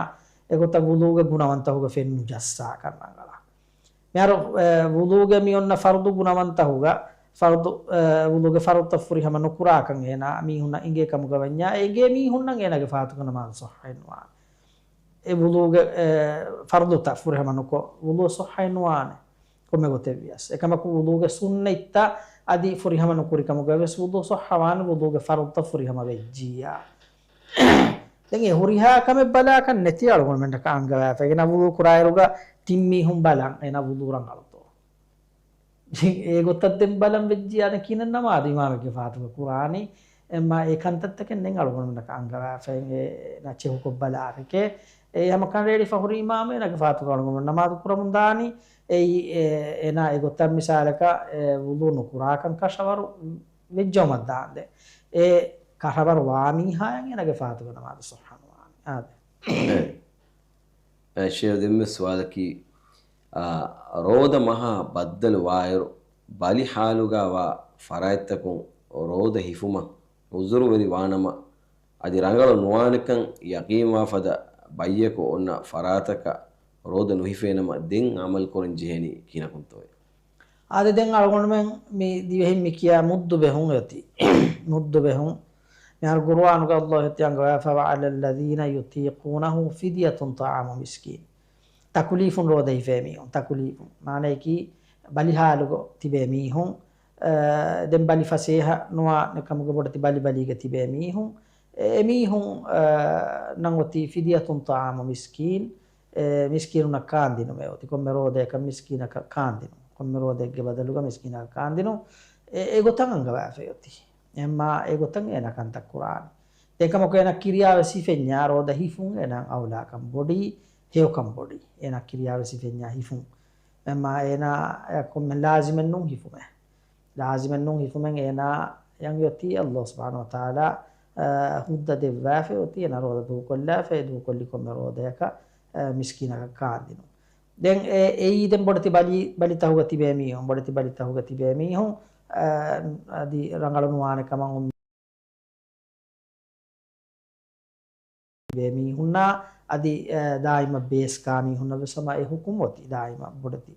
އެގޮތަށް ވުޟޫގެ ގުނަވަންތަހުގަ ފެންނުޖައްސާކަން ރަނގަޅަށް. މިހާރު، އެ، ވުޟޫގެ މި އޮންނަ ފަރުޟު ގުނަވަންތަހުގަ، ފަރުޟު، އެ، ވުޟޫގެ ފަރުޟުތައް ފުރިހަމަ ނުކުރާކަން އޭނާ މީހުންނަށް އެނގޭ ކަމުގަ ވަންޏާ، އެ އެނގޭ މީހުންނަށް އޭނާގެ ފަހަތުގެ ނަމާދު ޞައްޙައެއް ނުވާނެ. އެ ވުޟޫގެ، އެ، ފަރުޟުތައް ފުރިހަމަ ނުކޮށް، ވުޟޫ ޞައްޙައެއް ނުވާނެ. ކޮންމެ ގޮތެއް ވިޔަސް. އެކަމަކު ވުޟޫގެ ސުންނަތްތައް އަދި ފުރިހަމަ ނުކުރި ކަމުގަ ވެސް ވުޟޫ ޞައްޙަވާނެ، ވުޟޫގެ ފަރުޟުތައް ފުރިހަމަ ވެއްޖިއްޔާ. ދެން އެ ހުރިހާ ކަމެއް ބަލާކަށް ނެތި އަޅުގަނޑުމެންނަކަށް އަންގަވާފައި. އޭނާ ވުޟޫ ކުރާއިރުގަ ތިން މީހުން ބަލަން އޭނާ ވުޟޫ ރަނގަޅުތޯ. އެ ގޮތަށް ދެން ބަލަން ވެއްޖިއްޔާ ކިހިނެއް ނަމާދު އިމާމެއްގެ ފަހަތުގަ ކުރާނީ. އެމާ އެ ކަންތައްތަކެއް ނެތް އަޅުގަނޑުމެންނަކަށް އަންގަވާފައި. އޭނާ ޗެހުކޮށް ބަލާ އެކޭ. އެ ހަމަ ކަނޑައެޅިފަ ހުރި އިމާމު އޭނާގެ ފަހަތުގަ އަޅުގަނޑުމެން ނަމާދު ކުރަމުން ދާނީ. އެއީ، އެ، އޭނާ އެގޮތަށް މިސާލަކަށް، އެ، ވުޟޫ ނުކުރާކަން ކަށަވަރު ވެއްޖައުމަށް ދާންދެން. އެ ކަށަވަރު ވާ މީހާއަށް އޭނާގެ ފަހަތުގެ ނަމާދު ޞައްޙަ ނުވާނެ. އާދެ. އެ، ޝޭޚް ދެންމެ ސުވާލަކީ، އާ، ރޯދަ މަހާ ބައްދަލު ވާއިރު، ބަލި ހާލުގަ ވާ ފަރާތްތަކުން ރޯދަ ހިފުމަށް ޢުޛުރުވެރި ވާނަމަ، އަދި ރަނގަޅު ނުވާނެކަން ޔަޤީންވާ ފަދަ ބައްޔަކު އޮންނަ ފަރާތަކަށް ރޯދަ ނުހިފޭނަމަ ދެން ޢަމަލު ކުރަން ޖެހެނީ ކިހިނަކުންތޯއޭ؟ އާދެ، ދެން އަޅުގަނޑުމެން މި ދިވެހިން މި ކިޔާ މުއްދު ބެހުން އޮތީ. މުއްދު ބެހުން. މިހާރު ޤުރުއާނުގަ ﷲ އޮތީ އަންގަވާފަ، "وعلى الذين يطيقونه فدية طعام مسكين." ތަކުލީފުން ރޯދަ ހިފޭ މީހުން، ތަކުލީފުން. މާނަޔަކީ ބަލި ހާލުގަ ތިބޭ މީހުން، އަ، ދެން ބަލި ފަސޭހަ ނުވާނެ ކަމުގަ ބޮޑެތި ބަލި ބަލީގަ ތިބޭ މީހުން، އެ، އެ މީހުން، އަ، ނަށް އޮތީ فدية طعام مسكين، އެ، މިސްކީނުންނަށް ކާންދިނުމޭ އޮތީ. ކޮންމެ ރޯދައަކަށް މިސްކީނަކަށް ކާންދިނުން. ކޮންމެ ރޯދައެއްގެ ބަދަލުގަ މިސްކީނަކަށް ކާންދިނުން. އެ، އެގޮތަށް އަންގަވާފައި އޮތީ. އެމާ އެގޮތަށް އޭނާ ކަންތައް ކުރާނީ. އެކަމަކު އޭނާ ކިރިޔާ ވެސް ހިފެންޏާ ރޯދަ ހިފުން އޭނާ އައުލާކަން ބޮޑީ، ހެޔޮކަން ބޮޑީ. އޭނާ ކިރިޔާ ވެސް ހިފެންޏާ ހިފުން. އެމާ އޭނާ އެ ކޮންމެ ލާޒިމެއް ނޫން ހިފުމެއް. ލާޒިމެއް ނޫން ހިފުމެއް އޭނާ އަންގެ އޮތީ ﷲ ސުބްޙާނަހޫ ވަތަޢާލާ، އަ، ހުއްދަ ދެއްވާފައި އޮތީ އޭނާ ރޯދަ ދޫކޮށްލާފައި، ދޫކޮށްލި ކޮންމެ ރޯދަޔަކަށް، އަ، މިސްކީނަކަށް ކާންދިނުން. ދެން އެ، އެއީ ދެން ބޮޑެތި ބަލި، ބަލިތަހުގަ ތިބޭ މީހުން، ބޮޑެތި ބަލިތަހުގަ ތިބޭ މީހުން، އަ، އަދި ރަނގަޅު ނުވާނެ ކަމަށް ބޭ މީހުންނާ އަދި، އެ، ދާއިމަށް ބޭސް ކާ މީހުންނަށް ވެސް ހަމަ އެ ހުކުމް އޮތީ. ދާއިމަށް ބޮޑެތި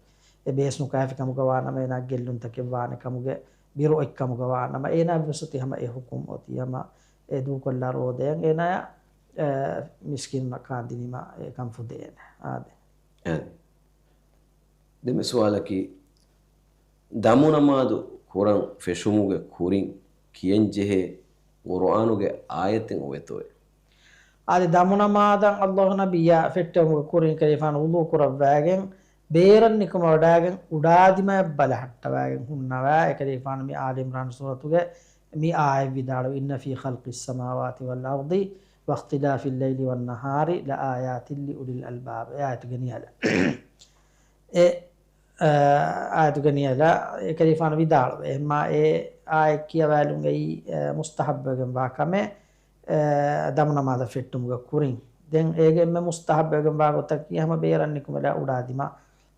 އެ ބޭސް ނުކާފި ކަމުގަ ވާނަމަ އޭނާ ގެއްލުންތަކެއް ވާނެ ކަމުގެ، ބިރު އޮތް ކަމުގަ ވާނަމަ އޭނާ ވެސް އޮތީ ހަމަ އެ ހުކުމް އޮތީ. ހަމަ އެ ދޫކޮށްލާ ރޯދަޔަށް އޭނާޔަށް، އެ، މިސްކީނުންނަށް ކާންދިނީމަ އެ ކަން ފުދޭނެ. އާދެ. އެ. ދެންމެ ސުވާލަކީ، ދަމުނަމާދު ކުރަން ފެށުމުގެ ކުރިން ކިޔަންޖެހޭ ޤުރުއާނުގެ އާޔަތެއް އޮވޭތޯއޭ؟ އާދެ، ދަމުނަމާދަށް ﷲ ނަބިއްޔާ ފެއްޓެވުމުގެ ކުރިން ކަލޭގެފާނު ވުޟޫ ކުރައްވާގެން، ބޭރަށް ނިކުމެވަޑާގެން އުޑާދިމާއަށް ބަލަހައްޓަވާގެން ހުންނަވާ. އެކަލޭގެފާނު މި އާލި ޢިމްރާން ސޫރަތުގެ މި އާޔަތް ވިދާޅުވި، "إن في خلق السماوات والأرض واختلاف الليل والنهار لآيات لأولي الألباب." އެ އާޔަތުގެ ނިޔަލަށް. އެ، އާ، އާޔަތުގެ ނިޔަލަށް އެކަލޭގެފާނު ވިދާޅުވޭ. އެހެންމާ އެ އާޔަތް ކިޔަވާލުން އެއީ، އާ، މުސްތަޙައްބުވެގެންވާ ކަމެއް، އާ، ދަމުނަމާދަށް ފެއްޓުމުގެ ކުރިން. ދެން އޭގެ އެންމެ މުސްތަޙައްބުވެގެންވާ ގޮތަކީ ހަމަ ބޭރަށް ނިކުމެލާ އުޑާދިމާ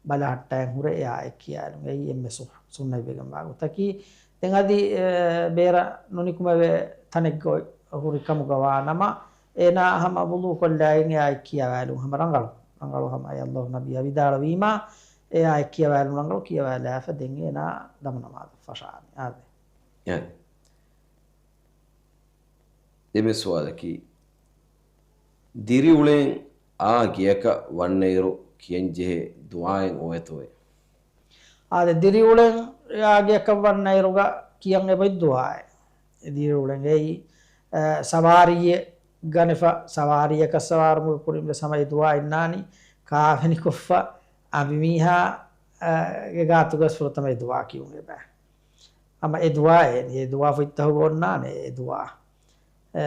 ބަލަހައްޓައިން ހުރެ އެ އާޔަތް ކިޔާލުން. އެއީ އެންމެ ސު-، ސުންނަތްވެގެންވާ ގޮތަކީ. ދެން އަދި، އެ، ބޭރަށް ނުނިކުމެވޭ ތަނެއްގަ ހުރި ކަމުގަ ވާނަމަ، އޭނާ ހަމަ ވުޟޫ ކޮށްލާގެން އެ އާޔަތް ކިޔަވާލުން ހަމަ ރަނގަޅު. ރަނގަޅު ހަމަ އެ ﷲ ނަބިއްޔާ ވިދާޅުވީމާ، އެ އާޔަތް ކިޔަވާލުން ރަނގަޅު ކިޔަވާލާފަ ދެން އޭނާ ދަމުނަމާދަށް ފަށާނެ. އާދެ. އެ. ދެންމެ ސުވާލަކީ، ދިރިއުޅެން އާ ގެޔަކަށް ވަންނައިރު ކިޔަންޖެހޭ ދުޢާއެއް އޮވޭތޯއޭ؟ އާދެ، ދިރިއުޅެން އާ ގެޔަކަށް ވަންނައިރުގަ ކިޔަން އެބައޮތް ދުޢާއެއް. ދިރިއުޅެން އެއީ، އަ، ސަވާރީއެއް ގަނެފަ، ސަވާރީއަކަށް ސަވާރުމުގެ ކުރިން ވެސް ހަމަ އެ ދުޢާ އިންނާނީ، ކާފިނިކޮށްފަ އަނބިމީހާ، އަ، ގެ ގާތުގަސް ފުރަތަމަ އެ ދުޢާ ކިޔުން އެބަ. ހަމަ އެ ދުޢާ އެ، އެ ދުޢާ ފޮތްތަހުގަ އޮންނާނެ އެ ދުޢާ. އެ،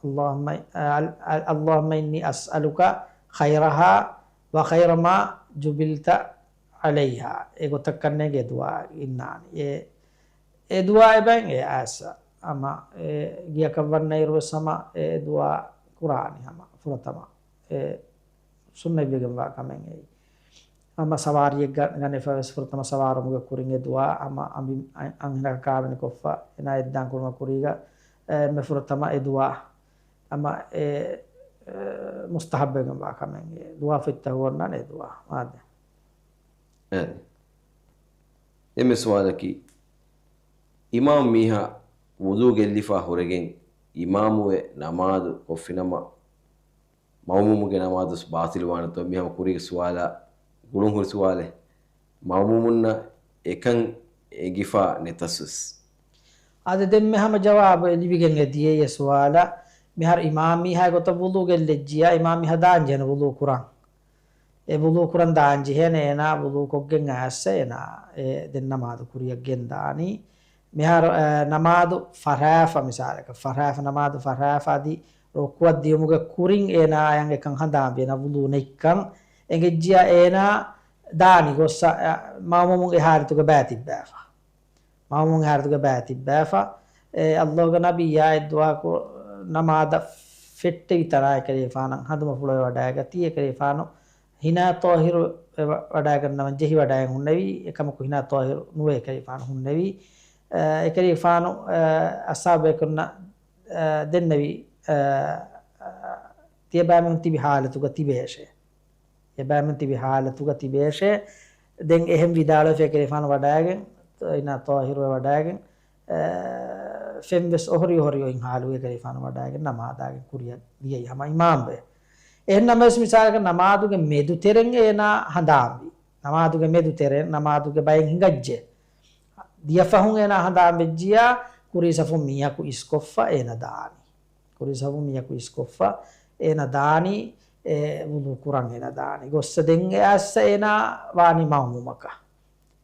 اللهم، އަ، އަލް-، އަލް-، اللهم إني أسألك خيرها وخير ما جبلت عليها. އެ ގޮތަށް ކަންނޭނގެ އެ ދުޢާ އިންނާނީ. އެ، އެ ދުޢާ އެބައިން އެ އައިސް. ހަމަ އެ ގެޔަކަށް ވަންނައިރު ވެސް ހަމަ އެ ދުޢާ ކުރާނީ ހަމަ ފުރަތަމަ. އެ ސުންނަތްވެގެންވާ ކަމެއް އެއީ. ހަމަ ސަވާރީއެއް ގަ-، ގަނެފަ ވެސް ފުރަތަމަ ސަވާރުމުގެ ކުރިން އެ ދުޢާ، ހަމަ އަނބި-، އަން-، އަންހެނަކަށް ކާވެނިކޮށްފަ އޭނާ އެއްދާން ކުރުމަށް ކުރީގަ، އެ، އެންމެ ފުރަތަމަ އެ ދުޢާ. އަމަ އެ، އެ، މުސްތަހައްބެއްގެ ވާ ކަމެއް. އެ ދުވާ ފޮތްތައް ހުވަންނާނެ އެ ދުވާ. މާދެ. އެ. އެންމެ ސުވާލަކީ، އިމާމް މީހާ ވުޟޫ ގެއްލިފާ ހުރެގެން އިމާމުވެ ނަމާދު ކޮށްފިނަމަ، މައުމޫމުގެ ނަމާދު ބާޠިލުވާނެތޯ؟ މިހާ ކުރީގެ ސުވާލާ ގުޅުންހުރި ސުވާލެއް. މައުމޫމުންނަށް އެކަން އެނގިފާ ނެތަސްވެސް. އާދެ، ދެން މި ހަމަ ޖަވާބު ލިބިގެން އެ ދިޔައީ އެ ސުވާލަށް. މިހާރު އިމާމް މީހާ ގޮތަށް ވުޟޫ ގެއްލެއްޖިޔާ، އިމާމް މީހާ ދާން ޖެހޭނެ ވުޟޫ ކުރަން. އެ ވުޟޫ ކުރަން ދާން ޖެހޭނެ އޭނާ ވުޟޫ ކޮށްގެން އައިސް އޭނާ އެ ދެން ނަމާދު ކުރިޔަށް ގެން ދާނީ. މިހާރު، އެ، ނަމާދު ފަށާފަ މިސާލަކަށް، ފަށާފަ ނަމާދު ފަށާފަ އަދި ރުކުޢަށް ދިޔުމުގެ ކުރިން އޭނާއަށް އެކަން ހަނދާންވި އޭނާ ވުޟޫ ނެތްކަން. އެނގިއްޖިޔާ އޭނާ ދާނީ ގޮއްސަ، އެ، މައުމޫމުން އެ ހާލަތުގަ ބައި ތިއްބައިފަ. މައުމޫމުން އެ ހާލަތުގަ ބައި ތިއްބައިފަ. އެ، ﷲ ގެ ނަބިއްޔާ އެއްދުވަހަކު ނަމާދަށް ފެއްޓެވި ތަނާ އެކަލޭފާނަށް ހަނދުމަފުޅު އެ ވަޑައިގަތީ. އެކަލޭފާނު ހިނާ ޠާހިރު އެ ވަ-، ވަޑައިގަންނަވަން ޖެހި ވަޑައިގެން ހުންނެވީ. އެކަމަކު ހިނާ ޠާހިރު ނުވޭ އެކަލޭފާނު ހުންނެވީ. އެ، އެކަލޭފާނު، އެ، އަޞްޙާބުބޭކަލުންނަށް، އެ، ދެންނެވި، އެ، އެ، ތިޔަބައިމީހުން ތިބި ހާލަތުގަ ތިބޭށޭ. ތިޔަބައިމީހުން ތިބި ހާލަތުގަ ތިބޭށޭ. ދެން އެހެން ވިދާޅުވެފަ އެކަލޭފާނު ވަޑައިގެން، އޭނާ ޠާހިރުވެ ވަޑައިގެން، އެ، ފެން ވެސް އޮހޮރި އޮހޮރި އޮތް ހާލުގަ އެކަލޭފާނު ވަޑައިގެން ނަމާދާގެން ކުރިއަށް ދިޔައީ ހަމަ އިމާމްވެ. އެހެން ނަމަވެސް މިސާލަކަށް ނަމާދުގެ މެދު ތެރެން އޭނާ ހަނދާންވި. ނަމާދުގެ މެދު ތެރެން ނަމާދުގެ ބައެއް ހިނގައްޖެ. ދިޔަ ފަހުން އޭނާ ހަނދާން ވެއްޖިޔާ ކުރީ ސަފުން މީހަކު އިސްކޮށްފަ އޭނާ ދާނީ. ކުރީ ސަފުން މީހަކު އިސްކޮށްފަ އޭނާ ދާނީ، އެ، ވުޟޫ ކުރަން އޭނާ ދާނީ. ގޮއްސަ ދެން އެ އައްސަ އޭނާ ވާނީ މައުމޫމަކަށް.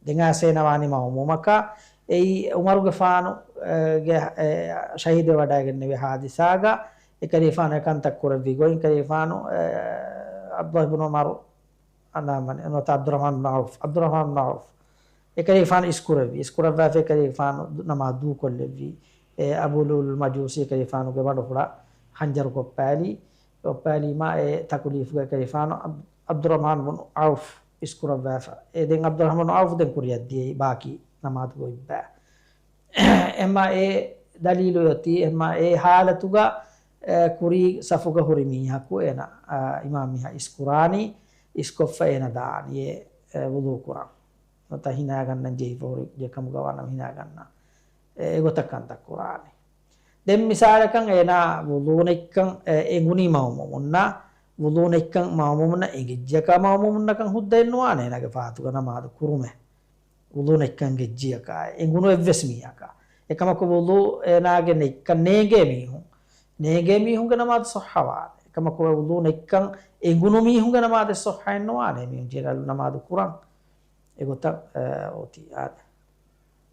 ދެން އައްސަ އޭނާ ވާނީ މައުމޫމަކަށް. އެއީ އުމަރުގެފާނު، އެ، ގެ، އެ، ޝަހީދުވެ ވަޑައިގެންނެވި ހާދިސާގަ އެކަލޭފާނު އެ ކަންތައް ކުރެއްވި ގޮތް އެކަލޭފާނު، އެ، ޢަބްދުﷲ ބިން ޢުމަރު އަންނާމަނި، ނުވަތަ ޢަބްދުއްރަޙްމާން ބިން ޢައުފް، ޢަބްދުއްރަޙްމާން ބިން ޢައުފް. އެކަލޭފާނު އިސްކުރެއްވި، އިސްކުރައްވާފަ އެކަލޭފާނު ދު-، ނަމާދު ދޫކޮށްލެއްވި. އެ އަބޫ ލުއުލުއުލް މަޖޫސީ އެކަލޭފާނުގެ ވަނޑުފުޅަށް ހަންޖަރު ކޮށްޕާލި، ކޮށްޕާލީމާ އެ ތަކުލީފުގަ އެކަލޭފާނު ޢަބް-، ޢަބްދުއްރަޙްމާން ބިން ޢައުފް އިސްކުރައްވާފަ. އެ ދެން ޢަބްދުއްރަޙްމާން ޢައުފް ދެން ކުރިއަށް ދިޔައީ ބާކީ ނަމާދު ގޮތްބާ. އެމާ އެ ދަލީލު އޮތީ، އެމާ އެ ހާލަތުގަ، އެ، ކުރީ ސަފުގަ ހުރި މީހަކު އޭނަ، އަ، އިމާމް މީހާ އިސްކުރާނީ، އިސްކޮށްފަ އޭނަ ދާނީ، އެ، އެ، ވުޟޫ ކުރަން. ނުވަތަ ހިނާގަންނަން ޖެހިފަ ހުރި ޖެކަމުގަ ވާނަމަ ހިނާގަންނަ. އެ، އެގޮތަށް ކަންތައް ކުރާނީ. ދެން މިސާލަކަށް އޭނާ ވުޟޫ ނެތްކަން، އެ، އެނގުނީ މައުމޫމުންނަށް، ވުޟޫ ނެތްކަން މައުމޫމުންނަށް އެނގިއްޖަކާ މައުމޫމުންނަކަށް ހުއްދައެއް ނުވާނެ އޭނާގެ ފާތުގަ ނަމާދު ކުރުމެއް. ވުޟޫ ނެތްކަން ގެއްޖިޔަކާ، އެނގުނު އެއްވެސް މީހަކާ. އެކަމަކު ވުޟޫ އޭނާގެ ނެތްކަން ނޭނގޭ މީހުން، ނޭނގޭ މީހުންގެ ނަމާދު ޞައްޙަވާނެ. އެކަމަކު ވުޟޫ ނެތްކަން އެނގުނު މީހުންގެ ނަމާދެއް ޞައްޙައެއް ނުވާނެ. މީހުން ޖެނެރަލް ނަމާދު ކުރަން. އެގޮތަށް، އެ، އޮތީ އާދެ.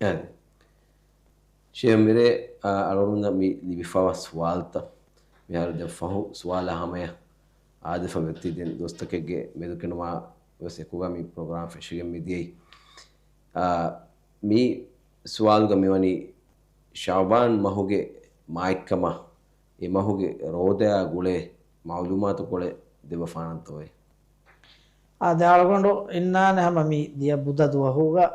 އެ. ޝޭހް މިރޭ، އަ، އަޅުގަނޑުމެންނަށް މި ލިބިފަވާ ސުވާލުތައް. މިހާރު ދެން ފަހު ސުވާލާ ހަމަޔަށް އާދެފަ ވެއްތި ދެން ދުވަސްތަކެއްގެ މެދުކެނޑުމާ ވެސް އެކުގަ މި ޕްރޮގްރާމް ފެށިގެން މިދިޔައީ. އާ، މި ސުވާލުގަ މިވަނީ ޝަޢުބާން މަހުގެ މާތްކަމާ އެ މަހުގެ ރޯދަޔާ ގުޅޭ މަޢުލޫމާތުކޮޅެއް ދެއްވަފާނަންތޯއޭ؟ އާދެ، އަޅުގަނޑު އިންނާނެ ހަމަ މި ދިޔަ ބުދަ ދުވަހުގަ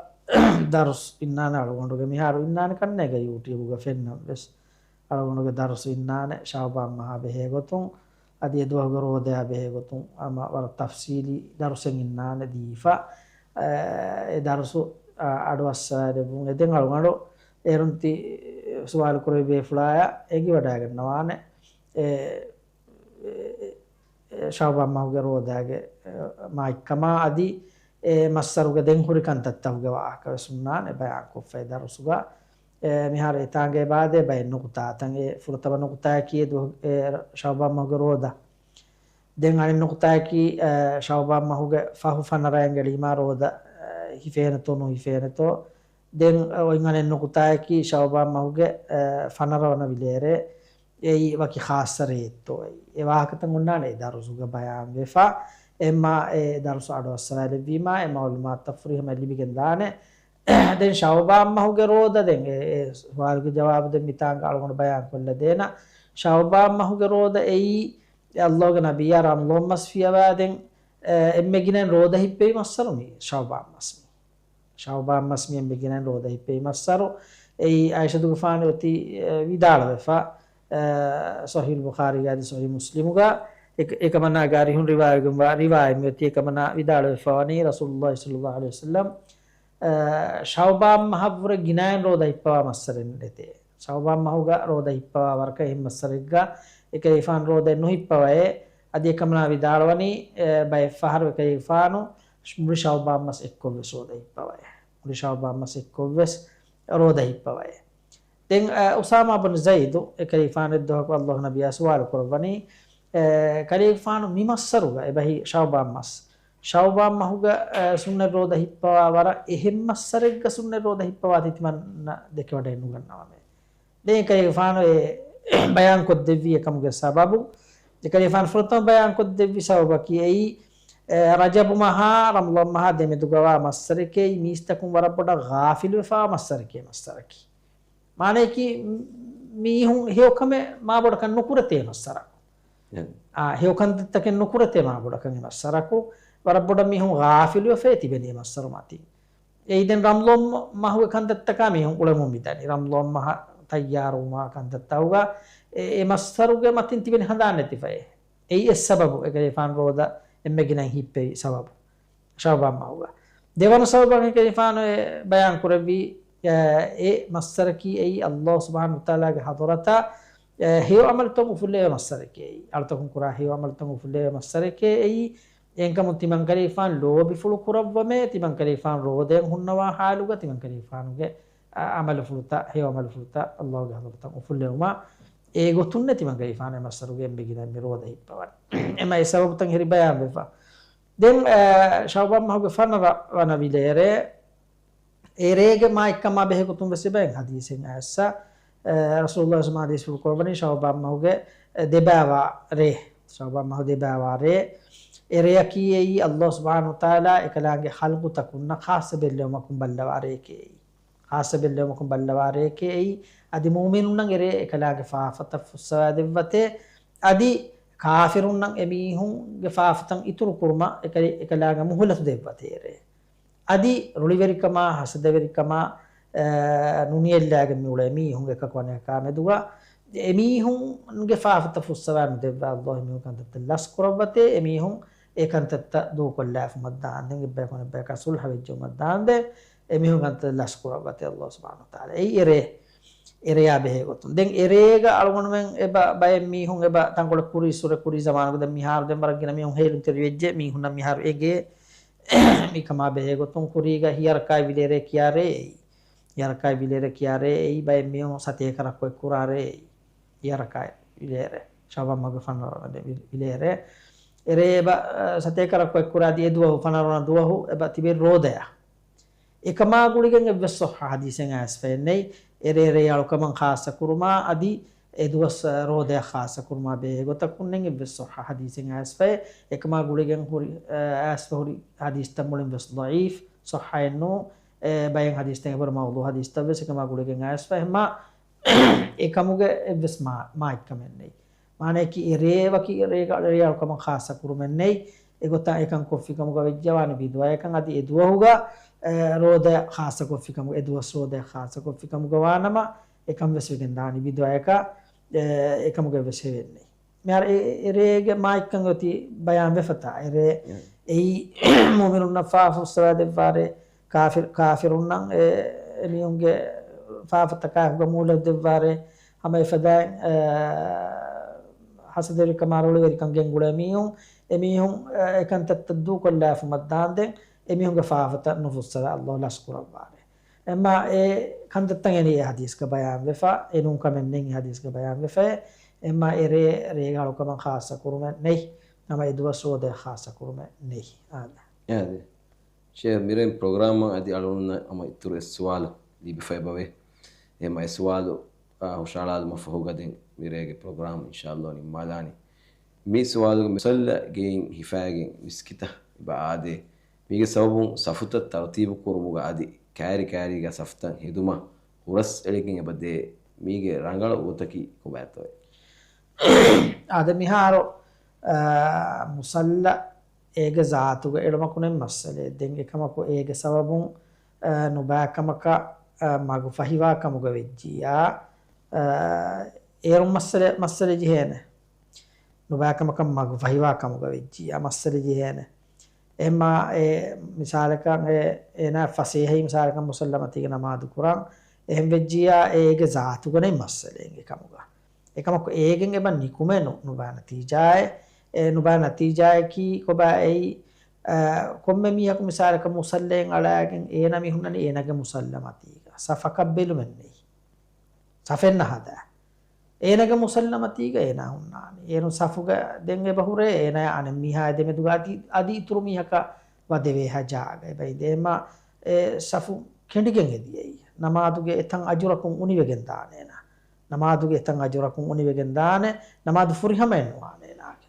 ދަރުސް އިންނާނެ އަޅުގަނޑުގެ މިހާރު އިންނާނެ ކަންނޭނގެ ޔޫޓިއުބުގަ ފެންނަން ވެސް. އަޅުގަނޑުގެ ދަރުސު އިންނާނެ ޝަޢުބާން މަހާ ބެހޭގޮތުން، އަދި އެ ދުވަހުގެ ރޯދަޔާ ބެހޭގޮތުން ހަމަ ވަރަށް ތަފްސީލީ ދަރުސެއް އިންނާނެ ދީފަ. އެ، އެ ދަރުސު، އަ، އަޑުއައްސަވާލެއްވުން. އެ ދެން އަޅުގަނޑު އޭރުން ތި ސުވާލު ކުރެވި ބޭފުޅާޔަށް އެނގިވަޑައިގަންނަވާނެ. އެ، އެ، އެ، ޝަޢުބާން މަހުގެ ރޯދާގެ، އެ، މާތްކަމާ އަދި އެ މައްސަރުގެ ދެން ހުރި ކަންތައްތަކުގެ ވާހަކަ ވެސް ހުންނާނެ ބަޔާންކޮށްފައި ދަރުސުގަ. އެ، މިހާރު އެތާނގޭ ބާދޭ ބައެއް ނުކުތާތައް. އެ ފުރަތަމަ ނުކުތާއަކީ އެ ދު-، އެ ޝަޢުބާން މަހުގެ ރޯދަ. ދެން އަނެއް ނުކުތާއަކީ، އެ، ޝަޢުބާން މަހުގެ ފަހު ފަނަރަ އެނގެޅީމާ ރޯދަ، އެ، ހިފޭނެތޯ ނުހިފޭނެތޯ. ދެން އޮތް އަނެއް ނުކުތާއަކީ ޝަޢުބާން މަހުގެ، އެ، ފަނަރަ ވަނަ ވިލޭރޭ އެއީ ވަކި ޚާއްޞަ ރެއެއްތޯ އެއީ. އެ ވާހަކަތައް ހުންނާނެ އެ ދަރުސުގަ ބަޔާންވެފަ. އެމާ އެ ދަރުސު އަޑުއައްސަވާލެއްވީމާ އެ މަޢުލޫމާތުތައް ފުރިހަމަ ލިބިގެން ދާނެ. ދެން ޝަޢުބާން މަހުގެ ރޯދަ ދެން އެ، އެ ސުވާލުގެ ޖަވާބު ދެން މިތާނގަ އަޅުގަނޑު ބަޔާން ކޮށްލަ ދޭނަ. ޝަޢުބާން މަހުގެ ރޯދަ އެއީ އެ ﷲ ގެ ނަބިއްޔާ ރަމަޟާން މަސް ފިޔަވާ ދެން، އެ، އެންމެ ގިނައިން ރޯދަ ހިއްޕެވި މައްސަރު މީ ޝަޢުބާން މަސް މީ. ޝަޢުބާން މަސް މި އެންމެ ގިނައިން ރޯދަ ހިއްޕެވި މައްސަރު. އެއީ ޢާއިޝަތުގެފާނު އޮތީ، އެ، ވިދާޅުވެފަ. އަ، ޞަޙީޙުލް ބުޚާރީގަ އަދި ޞަޙީޙު މުސްލިމުގަ އެ، އެކަމަނާގެ އަރިހުން ރިވާޔަތްވެގެންވާ ރިވާޔަތް މިއޮތީ. އެކަމަނާ ވިދާޅުވެފަވަނީ ރަސޫލުﷲ ޞައްލަﷲު ޢަލައިހި ވަސައްލަމް، އަ، ޝަޢުބާން މަހަށްވުރެ ގިނައިން ރޯދަ ހިއްޕަވާ މައްސަރެއް ނެތޭ. ޝަޢުބާން މަހުގަ ރޯދަ ހިއްޕަވާ ވަރަކަށް އެހެން މައްސަރެއްގަ އެކަލޭގެފާނު ރޯދައެއް ނުހިއްޕަވައޭ. އަދި އެކަމަނާ ވިދާޅުވަނީ، އެ، ބައެއް ފަހަރު އެކަލޭގެފާނު މުޅި ޝަޢުބާން މަސް އެއްކޮށްވެސް ރޯދަ ހިއްޕަވައޭ. މުޅި ޝަޢުބާން މަސް އެއްކޮށްވެސް ރޯދަ ހިއްޕަވައޭ. ދެން، އަ، އުސާމާ ބުން ޒައިދު އެކަލޭގެފާނު އެއްދުވަހަކު ﷲ ނަބިއްޔާ ސުވާލު ކުރައްވަނީ، އެ، ކަލޭގެފާނު މި މައްސަރުގަ އެބަހީ ޝަޢުބާން މަސް، ޝަޢުބާން މަހުގަ، އެ، ސުންނަތް ރޯދަ ހިއްޕަވާ ވަރަށް އެހެން މައްސަރެއްގަ ސުންނަތް ރޯދަ ހިއްޕަވާތީ ތިމަންނަ ދެކެވަޑައެއް ނުގަންނަވަމޭ. ދެން އެކަލޭގެފާނު އެ ބަޔާންކޮށްދެއްވީ އެކަމުގެ ސަބަބު. އެކަލޭގެފާނު ފުރަތަމަ ބަޔާންކޮށްދެއްވި ސަބަބަކީ އެއީ، އެ، ރަޖަބު މަހާ ރަމަޟާން މަހާ ދެމެދުގަވާ މައްސަރެކޭ، މީސްތަކުން ވަރަށް ބޮޑަށް ޣާފިލުވެފާ މައްސަރެކޭ މައްސަރަކީ. މާނަޔަކީ، މީހުން ހެޔޮކަމެއް މާބޮޑަކަށް ނުކުރެތޭ މައްސަރަކު. އެ. އާ، ހެޔޮކަންތައްތަކެއް ނުކުރެތޭ މާބޮޑަކަށް އެ މައްސަރަކު. ވަރަށް ބޮޑަށް މީހުން ޣާފިލުވެފައި ތިބެނީ މައްސަރު މަތިން. އެއީ ދެން ރަމަޟާން މަ-، މަހުގެ ކަންތައްތަކާ މީހުން އުޅެމުން މިދަނީ. ރަމަޟާން މަހަށް ތައްޔާރުވުމާ ކަންތައްތައުގަ އެ، އެ މައްސަރުގެ މަތިން ތިބެނީ ހަނދާން ނެތިފައޭ. އެއީ އެއް ސަބަބު އެކަލޭގެފާނު ރޯދަ އެންމެ ގިނައިން ހިއްޕެވި ސަބަބު. ޝަޢުބާން މަހުގަ. ދެވަނަ ސަބަބަކީ އެކަލޭގެފާނު އެ ބަޔާން ކުރެއްވީ، އެ، އެ މައްސަރަކީ އެއީ ﷲ ސުބްޙާނަހޫ ވަތަޢާލާގެ ޙަޟްރަތަށް، އެ، ހެޔޮ ޢަމަލުތައް އުފުއްލެވޭ މައްސަރެކޭ އެއީ. އަޅުތަކުން ކުރާ ހެޔޮ ޢަމަލުތައް އުފުއްލެވޭ މައްސަރެކޭ އެއީ. އެހެންކަމުން ތިމަން ކަލޭގެފާނު ލޯބިފުޅު ކުރައްވަމޭ، ތިމަން ކަލޭގެފާނު ރޯދައިން ހުންނަވާ ޙާލުގަ ތިމަން ކަލޭގެފާނުގެ، އަ، ޢަމަލުފުޅުތައް، ހެޔޮ ޢަމަލުފުޅުތައް ﷲ ގެ ޙަޟްރަތަށް އުފުއްލެވުމާ، އެގޮތުންނޭ ތިމަން ކަލޭގެފާނު އެ މައްސަރުގެ އެންމެ ގިނައިން މި ރޯދަ ހިއްޕަވަނީ. އެމަ އެ ސަބަބުތައް ހެރި ބަޔާންވެފަ. ދެން، އަ، ޝަޢުބާން މަހުގެ ފަނަރަ ވަނަ ވިލޭރޭ، އެ ރޭގެ މާތްކަމާ ބެހޭގޮތުން ވެސް އެބައިން ޙަދީޘެއް އައިއްސަ، އަ، ރަސޫލުﷲ ޙަދީޘްފުޅު ކުރައްވަނީ ޝަޢުބާން މަހުގެ، އަ، ދެބައިވާ ރޭ، ޝަޢުބާން މަހު ދެބައިވާ ރޭ، އެ ރެޔަކީ އެއީ ﷲ ސުބްޙާނަހޫ ވަތަޢާލާ އެކަލާނގެ ޚަލްޤުތަކުންނަށް ޚާއްޞަ ބެއްލެވުމަކުން ބައްލަވާ ރެޔެކޭ އެއީ. ޚާއްޞަ ބެއްލެވުމަކުން ބައްލަވާ ރެޔެކޭ އެއީ. އަދި މުއުމިނުންނަށް އެ ރޭ އެކަލާނގެ ފާފަތައް ފުއްސަވާ ދެއްވަތޭ. އަދި ކާފިރުންނަށް އެމީހުންގެ ފާފަތައް އިތުރު ކުރުމަށް އެކަ-، އެކަލާނގެ މުހުލަތު ދެއްވަތޭ އެ ރޭ. އަދި ރުޅިވެރިކަމާ، ހަސަދަވެރިކަމާ، އަ، ނުނިޔައްލާގެން މިއުޅޭ މީހުން އެކަކު އަނެކާ މެދުގަ، އެމީހުންގެ ފާފަތައް ފުއްސަވާ ނުދެއްވާ ﷲ އެމީހުން ކަންތައްތައް ލަސް ކުރައްވަތޭ، އެމީހުން އެ ކަންތައްތައް ދޫކޮށްލާފުމަށް ދާންދެން، އެއްބަޔަކު އަނެއްބަޔަކާ ޞުލްޙަ ވެއްޖެއުމަށް ދާންދެން، އެމީހުން ކަންތައް ލަސް ކުރައްވަތޭ ﷲ ސުބްޙާނަހޫ ވަތަޢާލާ. އެއީ އެ ރޭ، އެ ރެޔާ ބެހޭ ގޮތުން. ދެން އެ ރޭގަ އަޅުގަނޑުމެން އެބަ ބައެއް މީހުން އެބަ ތަންކޮޅެއް ކުރީއްސުރެ ކުރީ ޒަމާނުގަ ދެން މިހާރު ދެން ވަރަށް ގިނަ މީހުން ހޭލުންތެރިވެއްޖެ، މީހުންނަށް މިހާރު އެނގޭ. މިކަމާ ބެހޭގޮތުން ކުރީގަ ހިޔަރަކާތް ވިލޭރޭ ކިޔާ ރޭ އެއީ. ހިޔަރަކާތް ވިލޭރޭ ކިޔާ ރޭ އެއީ ބައެއް މީހުން ސަތޭކަ ރައްކޮއެއް ކުރާ ރޭ އެއީ. ހިޔަރަކާތް ވިލޭރޭ. ޝަޢުބާން މަހުގެ ފަނަރަ ވަނަ ވި-، ވިލޭރޭ. އެރޭ އެބަ، އަ، ސަތޭކަ ރައްކޮއެއް ކުރާ އަދި އެދުވަހު ފަނަރަ ވަނަ ދުވަހު އެބަ ތިބެ ރޯދަޔަށް. އެކަމާ ގުޅިގެން އެއްވެސް ޞައްޙަ ޙަދީޘެއް އައިސްފައެއް ނެތް. އެރޭ ރޭ އަޅުކަމަށް ޚާއްޞަ ކުރުމާ އަދި އެދުވަސް ރޯދަޔަށް ޚާއްޞަ ކުރުމާ ބެހޭ ގޮތަކުންނެއް އެއްވެސް ޞައްޙަ ޙަދީޘެއް އައިސްފައެއް. އެކަމާ ގުޅިގެން ހުރި، އަ، އައިސްފަ ހުރި ޙަދީޘްތައް މުޅިން ވެސް ޟަޢީފް، ޞައްޙައެއް ނޫން. އެ، ބައެއް ޙަދީޘްތައް އެބަހުރި މައުޟޫޢު ޙަދީޘްތައް ވެސް އެކަމާ ގުޅިގެން އައިސްފަ. އެހެންމާ އެކަމުގެ އެއްވެސް މާ-، މާތްކަމެއް ނެތް. މާނަޔަކީ އެ ރޭ ވަކި ރޭގަ ރޭ އަޅުކަމަށް ޚާއްޞަ ކުރުމެއް ނެތް. އެގޮތަށް އެކަން ކޮށްފިކަމުގަ ވެއްޖެ ވާނީ ބިދުޢައެއްކަން. އަދި އެ ދުވަހުގަ، އެ، ރޯދަ ޚާއްޞަ ކޮށްފިކަމުގަ، އެ ދުވަސް ރޯދަ ޚާއްޞަ ކޮށްފިކަމުގަ ވާނަމަ، އެކަން ވެސް ވެގެން ދާނީ ބިދުޢައަކަށް، އެ، އެކަމުގަ ވެސް ހެވެއްނެތް. މިހާރު އެ، އެ ރޭގެ މާތްކަން އޮތީ ބަޔާން ވެފަތާ، އެ ރޭ އެ. އެއީ މުއުމިނުންނަށް ފާފަ ފުއްސަވާ ދެއްވާ ރޭ، ކާފިރު-، ކާފިރުންނަށް އެ، އެމީހުންގެ ފާފަތަކާ އެކުގަ މުހުލަތު ދެއްވާ ރޭ، ހަމަ އެފަދައިން، އެ، ހަސަދަވެރިކަމާ ރުޅިވެރިކަން ގެންގުޅޭ މީހުން، އެމީހުން، އެ، އެކަންތައްތައް ދޫކޮށްލާފުމަށް ދާންދެން، އެމީހުންގެ ފާފަތައް ނުފުއްސަވާ ﷲ ލަސް ކުރައްވާ ރޭ. އެމާ އެ ކަންތައްތައް އެނީ އެ ޙަދީޘްގަ ބަޔާންވެފަ، އެ ނޫންކަމެއް ނެތް އެ ޙަދީޘްގަ ބަޔާންވެފައި، އެމާ އެ ރޭ، ރޭގަ އަޅުކަމަށް ޚާއްޞަ ކުރުމެއް ނެތް، ނަމަ އެ ދުވަސް ރޯދަ ޚާއްޞަ ކުރުމެއް ނެތް. އާދެ. އާދެ. ޝޭޚް، މިރޭ ޕްރޮގްރާމަށް އަދި އަޅުގަނޑުންނަށް ހަމަ އިތުރު އެއް ސުވާލު ލިބިފައި އެބަވޭ. އެމަ އެ ސުވާލު، އާ، ހުށަހަޅާލުމަށް ފަހުގަ ދެން މިރޭގެ ޕްރޮގްރާމް އިންޝާﷲ ނިންމާލާނީ. މި ސުވާލުގެ މި މުޞައްލަ ގެއިން ހިފާގެން މިސްކިތަށް އެބަ އާދޭ. މީގެ ސަބަބުން ސަފުތައް ތަރުތީބު ކުރުމުގަ އަދި ކައިރި ކައިރީގަ ސަފުތައް ހެދުމަށް ހުރަސް އެޅިގެން އެބަ ދޭ. މީގެ ރަނގަޅު ގޮތަކީ ކޮބާތޯއޭ؟ އާދެ، މިހާރު، އާ، މުޞައްލަ އޭގެ ޒާތުގަ އެޅުމަކު ނެތް މައްސަލައެއް. ދެން އެކަމަކު އޭގެ ސަބަބުން، އާ، ނުބައިކަމަކަށް، އާ، މަގު ފަހިވާ ކަމުގަ ވެއްޖިއްޔާ، އާ، އޭރުން މައްސަލަ، މައްސަލަ ޖެހޭނެ. ނުބައިކަމަކަށް މަގު ފަހިވާ ކަމުގަ ވެއްޖިއްޔާ މައްސަލަ ޖެހޭނެ. އެހެންމާ އެ މިސާލަކަށް އެ، އޭނާ ފަސޭހައިން މިސާލަކަށް މުސައްލަމަތީގަ ނަމާދު ކުރަން. އެހެން ވެއްޖިއްޔާ އޭގެ ޒާތުގަނެ މައްސަލައެއް އެކަމުގަ. އެކަމަކު އޭގެން އެބަ ނިކުމެނު ނުބައި ނަތީޖާއެއް، އެ ނުބައި ނަތީޖާއަކީ ކޮބާ އެއީ، އަ، ކޮންމެ މީހަކު މިސާލަކަށް މުސައްލައެއް އަޅައިގެން އޭނަ މި ހުންނަނީ އޭނަގެ މުސައްލަމަތީގަ. ސަފަކަށް ބެލުމެއް ނެތް. ސަފެއް ނަހަދާ. އޭނަގެ މުސައްލަމަތީގަ އޭނާ ހުންނާނީ. އޭރުން ސަފުގަ ދެން އެބަ ހުރޭ އޭނާ އަނެއް މީހާ ދެމެދުގަ އަދި، އަދި އިތުރު މީހަކަށް ވަދެވޭހާ ޖާގަ އެބަ އިނދޭ. އެހެންމާ އެ ސަފު ކެނޑިގެން އެދިޔައީ. ނަމާދުގެ އެތަން އަޖުރަކުން އުނިވެގެން ދާނޭ އޭނާ. ނަމާދުގެ އެތަން އަޖުރަކުން އުނިވެގެން ދާނެ. ނަމާދު ފުރިހަމައެއް ނުވާނެ އޭނާގެ.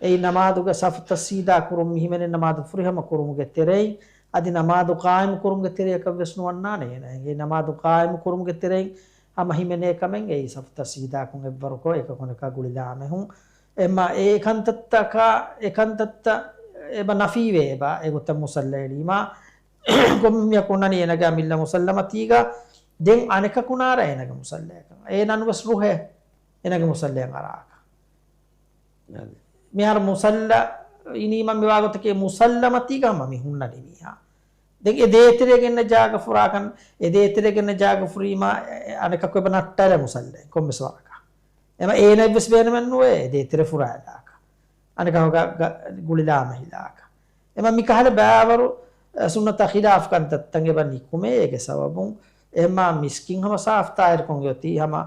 އެއީ ނަމާދުގެ ސަފުތައް ސީދާ ކުރުން މި ހިމެނޭ ނަމާދު ފުރިހަމަ ކުރުމުގެ ތެރެއިން. އަދި ނަމާދު ޤާއިމު ކުރުމުގެ ތެރެއަކަށް ވެސް ނުވަންނާނެ އޭނާ. އެނގޭ ނަމާދު ޤާއިމު ކުރުމުގެ ތެރެއިން ހަމަ ހިމެނޭ ކަމެއް އެއީ ސަފުތައް ސީދާކުން އެއްވަރުކޮށް އެކަކުނަކާ ގުޅިލާމެހުން. އެމާ އެ ކަންތައްތަކާ، އެ ކަންތައްތައް އެބަ ނަފީވޭ އެބަ އެގޮތަށް މުސައްލަ އެޅީމާ. ކޮންމެ މީހަކު އޮންނަނީ އޭނަގެ އަމިއްލަ މުސައްލަމަތީގަ. ދެން އަނެކަކު ނާރަ އޭނަގެ މުސައްލައަކަށް. އޭނަ ނުވެސް ރުހޭ އޭނަގެ މުސައްލައަށް އަރާކަށް. އަދި. މިހާރު މުސައްލަ އިނީމަ މިވާގޮތަކީ މުސައްލަމަތީގަ ހަމަ މި ހުންނަނީ މީހާ. ދެން އެ ދޭތެރޭގަ އިންނަ ޖާގަ ފުރާކަން، އެ ދޭތެރޭގަ އިންނަ ޖާގަ ފުރީމާ އެ، އެ އަނެކަކު އެބަ ނައްޓާލެ މުސައްލައެއް ކޮންމެސް ވަރަކަށް. އެމަ އޭނައަށްވެސް ބޭނުމެއް ނުވޭ ދޭތެރެ ފުރާލާކަށް. އަނެކަކު ގ-، ގ-، ގުޅިލާމެހިލާކަށް. އެމަ މިކަހަލަ ބާވަރު، އަ، ސުންނަތާ ޚިލާފު ކަންތައްތައް އެބަ ނިކުމޭ އޭގެ ސަބަބުން. އެމަ މިސްކިތް ހަމަ ސާފު ތާހިރުކޮށް އޮތީ ހަމަ،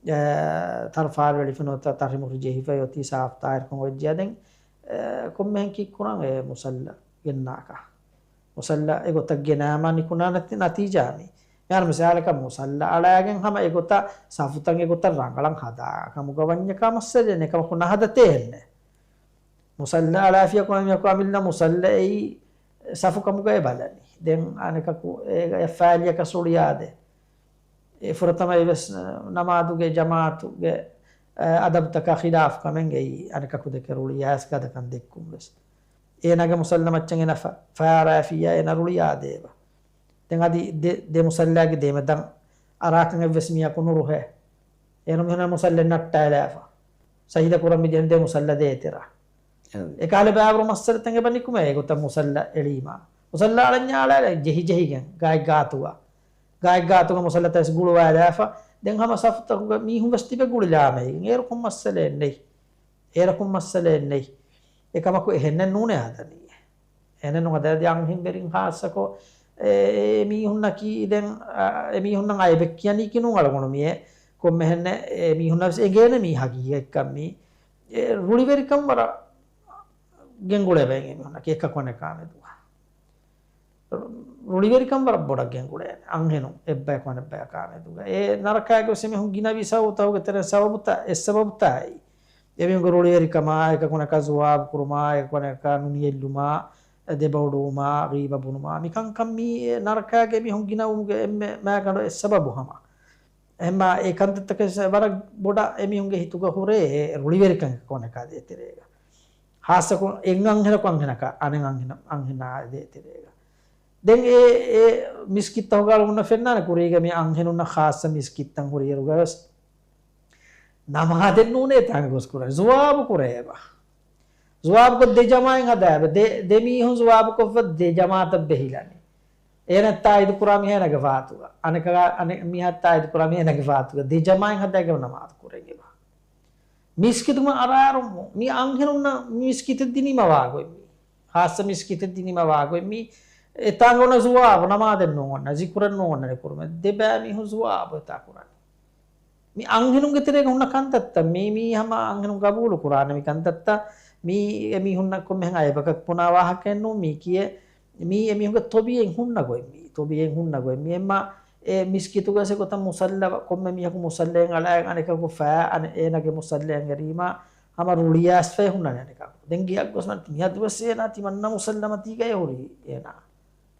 އަ، ތަރު ފާރު ވެޅިފެނުންތައް ތަހްރީމު ޖެހިފައި އޮތީ ސާފު ތާހިރުކޮށް އޮތްޖިޔާ ދެން، އަ، ކޮންމެހެން ކީއްކުރަން އެ މުސައްލަ ގެންނާކަށް. މުސައްލަ އެގޮތަށް ގެނައިމާ ނިކުނާ ނަތި-، ނަތީޖާ މީ. މިހާރު މިސާލަކަށް މުސައްލަ އަޅައިގެން ހަމަ އެގޮތަށް ސަފުތައް އެގޮތަށް ރަނގަޅަށް ހަދާ ކަމުގަ ވަންޏަކާ މައްސަލައެއް ނެތް ކަމަކު ނަހަދަތޭ އެންނެ. މުސައްލަ އަޅާފިޔަކު އަމިއްލަ މުސައްލަ އެއީ ސަފު ކަމުގައި ބަލަނީ. ދެން އަނެކަކު އެ ފާއިލްއަކަސް ރުޅިއާދޭ. އެ ފުރަތަމަ އެވެސް ނަމާދުގެ ޖަމާޢަތުގެ، އަ، އަދަބުތަކާ ޚިލާފު ކަމެއް އެއީ އަނެކަކު ދެކެ ރުޅިއައިސް ގަދަކަން ދެއްކުން ވެސް. އޭނާގެ މުސައްލަ މައްޗަށް އޭނަ ފަ-، ފައި އަރާފިއްޔާ އޭނަ ރުޅިއާދޭބަ. ދެން އަދި ދެ-، ދެ މުސައްލާގެ ދެމެދަށް އަރާކަށް އެއްވެސް މީހަކު ނުރުހޭ. އޭރު މިހުންނަ މުސައްލަ ނައްޓާލާފަ. ސަޖިދަ ކުރަން މި ޖެހެން ދޭ މުސައްލަ ދޭތެރަށް. އެކަހަލަ ބާވަރު މައްސަލަތައް އެބަ ނިކުމޭ އެގޮތަށް މުސައްލަ އެޅީމާ. މުސައްލަ އަޅަންޏާ އަޅާލާ ޖެހި ޖެހިގެން ގާތް ގާތުގަ. ގާތް ގާތުގަ މުސައްލަތައް ވެސް ގުޅުވާލާފަ. ދެން ހަމަ ސަފުތަކުގަ މީހުން ވެސް ތިބެ ގުޅިލާމެހިގެން. އޭރު ކޮން މައްސަލައެއް ނެތް. އޭރަކުން މައްސަލައެއް ނެތް. އެކަމަކު އެހެންނެއް ނޫނޭ ހަދަނީ. އެހެނެއް ނުހަދާ އަދި އަންހެންވެރިން ޚާއްޞަކޮށް، އެ، އެ މީހުންނަކީ ދެން، އަ، އެ މީހުންނަށް އައިބެއް ކިޔަނީކީ ނޫން އަޅުގަނޑު މިއެއް. ކޮންމެހެންނެއް އެ މީހުންނަށް ވެސް އެނގޭނެ މީ ހަގީގަތްކަން މީ. އެ ރުޅިވެރިކަން ވަރަށް ގެންގުޅޭ ބައެއް އެ މީހުންނަކީ އެކަކު އަނެކާ މެދުގަ. ރުޅިވެރިކަން ވަރަށް ބޮޑަށް ގެންގުޅޭނެ. އަންހެނުން އެއްބަޔަކު އަނެއްބަޔަކާ މެދުގަ. އެ ނަރަކާގެ ވެސް އެމީހުން ގިނަވީ ސަބަބުތަކުގެ ތެރެއިން ސަބަބުތައް، އެއް ސަބަބުތާއި. އެމީހުންގެ ރުޅިވެރިކަމާ، އެކަކުނަކާ ޒުވާބު ކުރުމާ، އެކަކުނަކާ ނުނިޔެއްލުމާ، ދެބައުޑުވުމާ، ޣީބަ ބުނުމާ، މިކަންކަން މީ އެ ނަރަކާގެ އެމީހުން ގިނަވުމުގެ އެންމެ މާގަނޑު އެއް ސަބަބު ހަމަ. އެހެންމާ އެ ކަންތައްތަކެއް ވަރަށް ބޮޑަށް އެމީހުންގެ ހިތުގަ ހުރޭ އެ ރުޅިވެރިކަން އެކަކުނަކާ ދޭތެރޭގަ. ހާއްސަކޮށް އެއް އަންހެނަކު އަންހެނަކާ، އަނެއް އަންހެނަ-، އަންހެނާ ދޭތެރޭގަ. ދެން އެ، އެ މިސްކިތްތަކުގަ އަޅުގަނޑަށް ފެންނާނެ ކުރީގަ މި އަންހެނުންނަށް ޚާއްޞަ މިސްކިތްތައް ހުރިއިރުގަ ވެސް ނަމާދެއް ނޫނޭ ތާނގަ ގޮސް ކުރަން. ޒުވާބު ކުރޭ އެބަ. ޒުވާބުކޮށް ދެ ޖަމާއެއް ހަދާ އެބަ. ދެ، ދެ މީހުން ޒުވާބުކޮށްފަ ދެ ޖަމާއަތަށް ބެހިލަނީ. އޭނަ ތާއީދު ކުރާ މީހާ އޭނަގެ ފާތުގަ. އަނެކަ، އަނެ މީހާ ތާއީދު ކުރާ މީހާ އޭނަގެ ފާތުގަ. ދެ ޖަމާއެއް ހަދާ އެބަ ނަމާދު ކުރަން އެބަ. މިސްކިތުގަ އަރާރު މި އަންހެނުންނަށް މިސްކިތެއް ދިނީމަ ވާގޮތް މީ. ޚާއްޞަ މިސްކިތެއް ދިނީމަ ވާގޮތް މީ. އެތާނގަ އޮންނަ ޒުވާބު ނަމާދެއް ނޫން އޮންނަ، ޒިކުރެއް ނޫން އޮންނަ ކުރުމެއް. ދެ ބައި މީހުން ޒުވާބު އެތާ ކުރަނީ. މި އަންހެނުންގެ ތެރޭގަ ހުންނަ ކަންތައްތައް މީ، މީ ހަމަ އަންހެނުން ގަބޫލު ކުރާނެ މި ކަންތައްތައް. މީ އެ މީހުންނަށް ކޮންމެހެން އައިބަކަށް ބުނާ ވާހަކައެއް ނޫން މީ ކިޔޭ. މީ އެ މީހުންގެ ތޮބީއެއް ހުންނަ ގޮތް މީ. ތޮބީއެއް ހުންނަ ގޮތް މީ. އެއްމާ އެ މިސްކިތުގަ އެގޮތަށް މުސައްލަ، ކޮންމެ މީހަކު މުސައްލައެއް އަޅާ އަނެކަކު ފައި އަނެ-، އޭނަގެ މުސައްލައަށް އެރީމާ ހަމަ ރުޅިއައިސްފައި ހުންނަނީ އަނެކަކު. ދެން ގެއަށް ގޮސް މަން ތި މިއަދުވެސް އޭނާ ތިމަންނަ މުސައްލަމަތީގައޭ ހުރީ އޭނާ.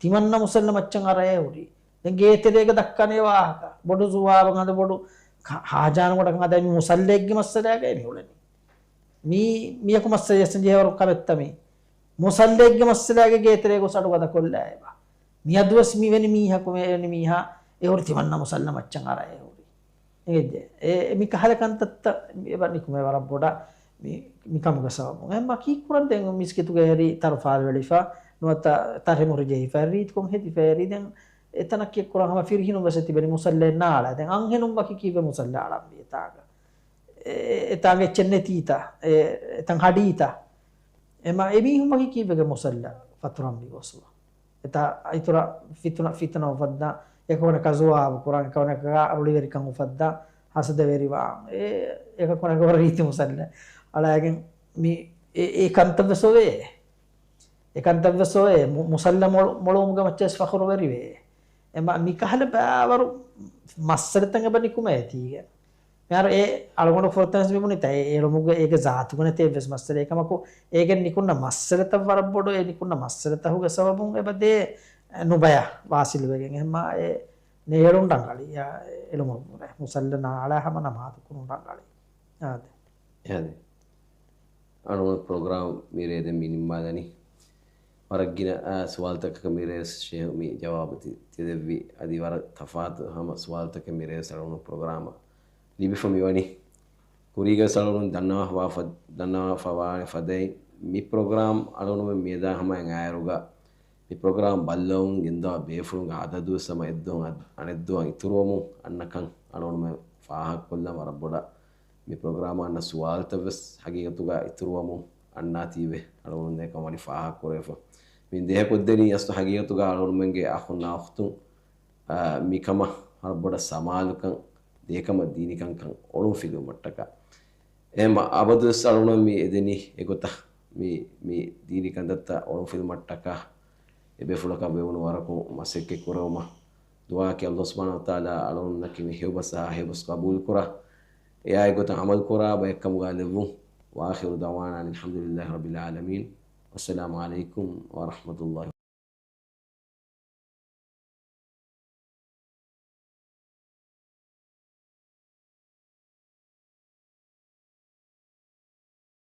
ތިމަންނަ މުސައްލަ މައްޗަށް އަރައޭ ހުރީ. ދެން ގޭތެރޭގަ ދައްކަނޭ ވާހަކަ. ބޮޑު ޒުވާބަށް ހަދާ ބޮޑު ހާ-، ހާޖާނު ގޮތަކަށް ހަދާ މި މުސައްލައެއްގެ މައްސަލައިގައޭ މި އުޅެނީ. މީ، މީހަކު މައްސަލަ ޖެހޭ ވަރު ކަމެއްތަ މީ. މުސައްލައެއްގެ މައްސަލައިގަ ގޭތެރޭ ގޮސް އަޑު ގަދަކޮށްލާ އެބަ. މިއަދުވެސް މިވެނި މީހަކު މިވެނި މީހާ އެ ހުރި ތިމަންނަ މުސައްލަ މައްޗަށް އަރައޭ ހުރީ. އެ، މި ކަހަލަ ކަންތައްތައް އެބަ ނިކުމޭ ވަރަށް ބޮޑަށް މި، މި ކަމުގެ ސަބަބުން. އެ މަ ކީއްކުރަން ދެން މިސްކިތުގެ ހެރީ ތަރު ފާލުވެޅިފަ، ނުވަތަ ތަރި މުރި ޖެހިފަ، ރީތިކޮން ހެދިފަ ހެރީ ދެން އެތަނަށް ކެއްކުރަން ހަމަ ފިރިހިނުން ވެސް ތިބެނީ މުސައްލައެއް ނާޅާ. ދެން އަންހެނުން ވަކި ކީއްވެ މުސައްލަ އަޅަންވީ އެތާގަ؟ އެ، އެތާނގެ އެއްޗެއް ނެތީތަ؟ އެ، އެތަން ހަޑީތަ؟ އެމަ އެމީހުން ވަކި ކީއްވެގެ މުސައްލަ ފަތުރަން މި ގޮސްވާ؟ އެތާ އިތުރަށް ފިތުނަ، ފިތުނަ އުފައްދާ، އެކަކުނަކަށް ޒުވާބު ކުރާ، އެކަކުނަކަށް ރުޅިވެރިކަން އުފައްދާ، ހަސަދަވެރިވާ، އެ، އެކަކުނަކަށް ވަރަށް ރީތި މުސައްލަ އަޅާގެން މި، އެ، އެ ކަންތައްވެސް އޮވޭ. އެ ކަންތައްވެސް އޮވޭ. މު-، މުސައްލަ މޮޅު-، މޮޅުވުމުގެ މައްޗަށް ވެސް ފަޚުރުވެރިވޭ. އެ މަ-، މި ކަހަލަ ބައިވަރު މައްސަލަތައް އެބަ ނިކުމޭ ތީގެ. މިހާރު އެ އަޅުގަނޑު ފުރަތަމަ މިބުނިތާ އެ އެޅުމުގެ އޭގެ ޒާތުގަ ނެތޭ އެއްވެސް މައްސަލަ. އެކަމަކު އޭގެ ނިކުންނަ މައްސަލަތައް ވަރަށް ބޮޑު، އެ ނިކުންނަ މައްސަލަތަހުގެ ސަބަބުން އެބަ ދޭ ނުބަޔަށް ވާސިލުވެގެން. އެހެންމާ އެ ނޭޅުން ރަނގަޅީ އެ އެޅުމަށްވުރެ. މުސައްލަ ނާޅާ ހަމަ ނަމާދު ކުރުން ރަނގަޅީ. އާދެ. އާދެ. އަޅުގަނޑު ޕްރޮގްރާމް މިރޭ ދެން މި ނިންމާލަނީ. ވަރަށް ގިނަ، އާ، ސުވާލުތަކަކަށް މިރޭ ޝޭހު މި ޖަވާބު ތި-، ތިދެއްވި. އަދި ވަރަށް ތަފާތު ހަމަ ސުވާލުތަކެއް މިރޭ އަޅުގަނޑު ޕްރޮގްރާމަށް ލިބިފަ މިވަނީ. ކުރީގަ އަޅުގަނޑު ދަންނަވާފަ-، ދަންނަވާފަވާނެ ފަދައިން މި ޕްރޮގްރާމް އަޅުގަނޑުމެން މިއަދާ ހަމައަށް އައިއިރުގަ މި ޕްރޮގްރާމް ބައްލަވަމުން ގެންދަވާ ބޭފުޅުންގެ އަދަދުވެސް ހަމަ އެއްދުވަހުން އަދް-، އަނެއްދުވަހަށް އިތުރުވަމުން އަންނަކަން އަޅުގަނޑުމެން ފާހަގަކޮށްލަން ވަރަށް ބޮޑަށް މި ޕްރޮގްރާމަށް އަންނަ ސުވާލުތައް ވެސް ހަގީގަތުގަ އިތުރުވަމުން އަންނާތީވެ އަޅުގަނޑު ދޭކަން ވަނީ ފާހަގަކުރެވިފަ. މި ދޭހަކޮށްދެނީ އަސްލު ހަގީގަތުގަ އަޅުގަނޑުމެންގެ އަޚުންނާ އުޚްތުން، އާ، މިކަމަށް ވަރަށް ބޮޑަށް ސަމާލުކަން ދޭކަމަށް ދީނިކަންކަން އޮޅުންފިލުވުމަށްޓަކާ. އެހެން އަބަދުވެސް އަޅުގަނޑު މި އެދެނީ އެގޮތަށް މި، މި ދީނީ ކަންތައްތައް އޮޅުންފިލުމަށްޓަކާ އެބޭފުޅަކަށް ވެވުނު ވަރަކުން މަސައްކަތް ކުރެވުމަށް. ދުޢާއަކީ ﷲ ސުބްޙާނަހޫ ވަތަޢާލާ އަޅުގަނޑުމެންނަކީ މި ހެޔޮބަސް އަހާ ހެޔޮބަސް ޤަބޫލުކުރާ، އެއާއެއްގޮތަށް ޢަމަލުކުރާ ބައެއްކަމުގަ ލެއްވުން. وآخر دعوانا أن الحمد لله رب العالمين. والسلام عليكم ورحمة الله.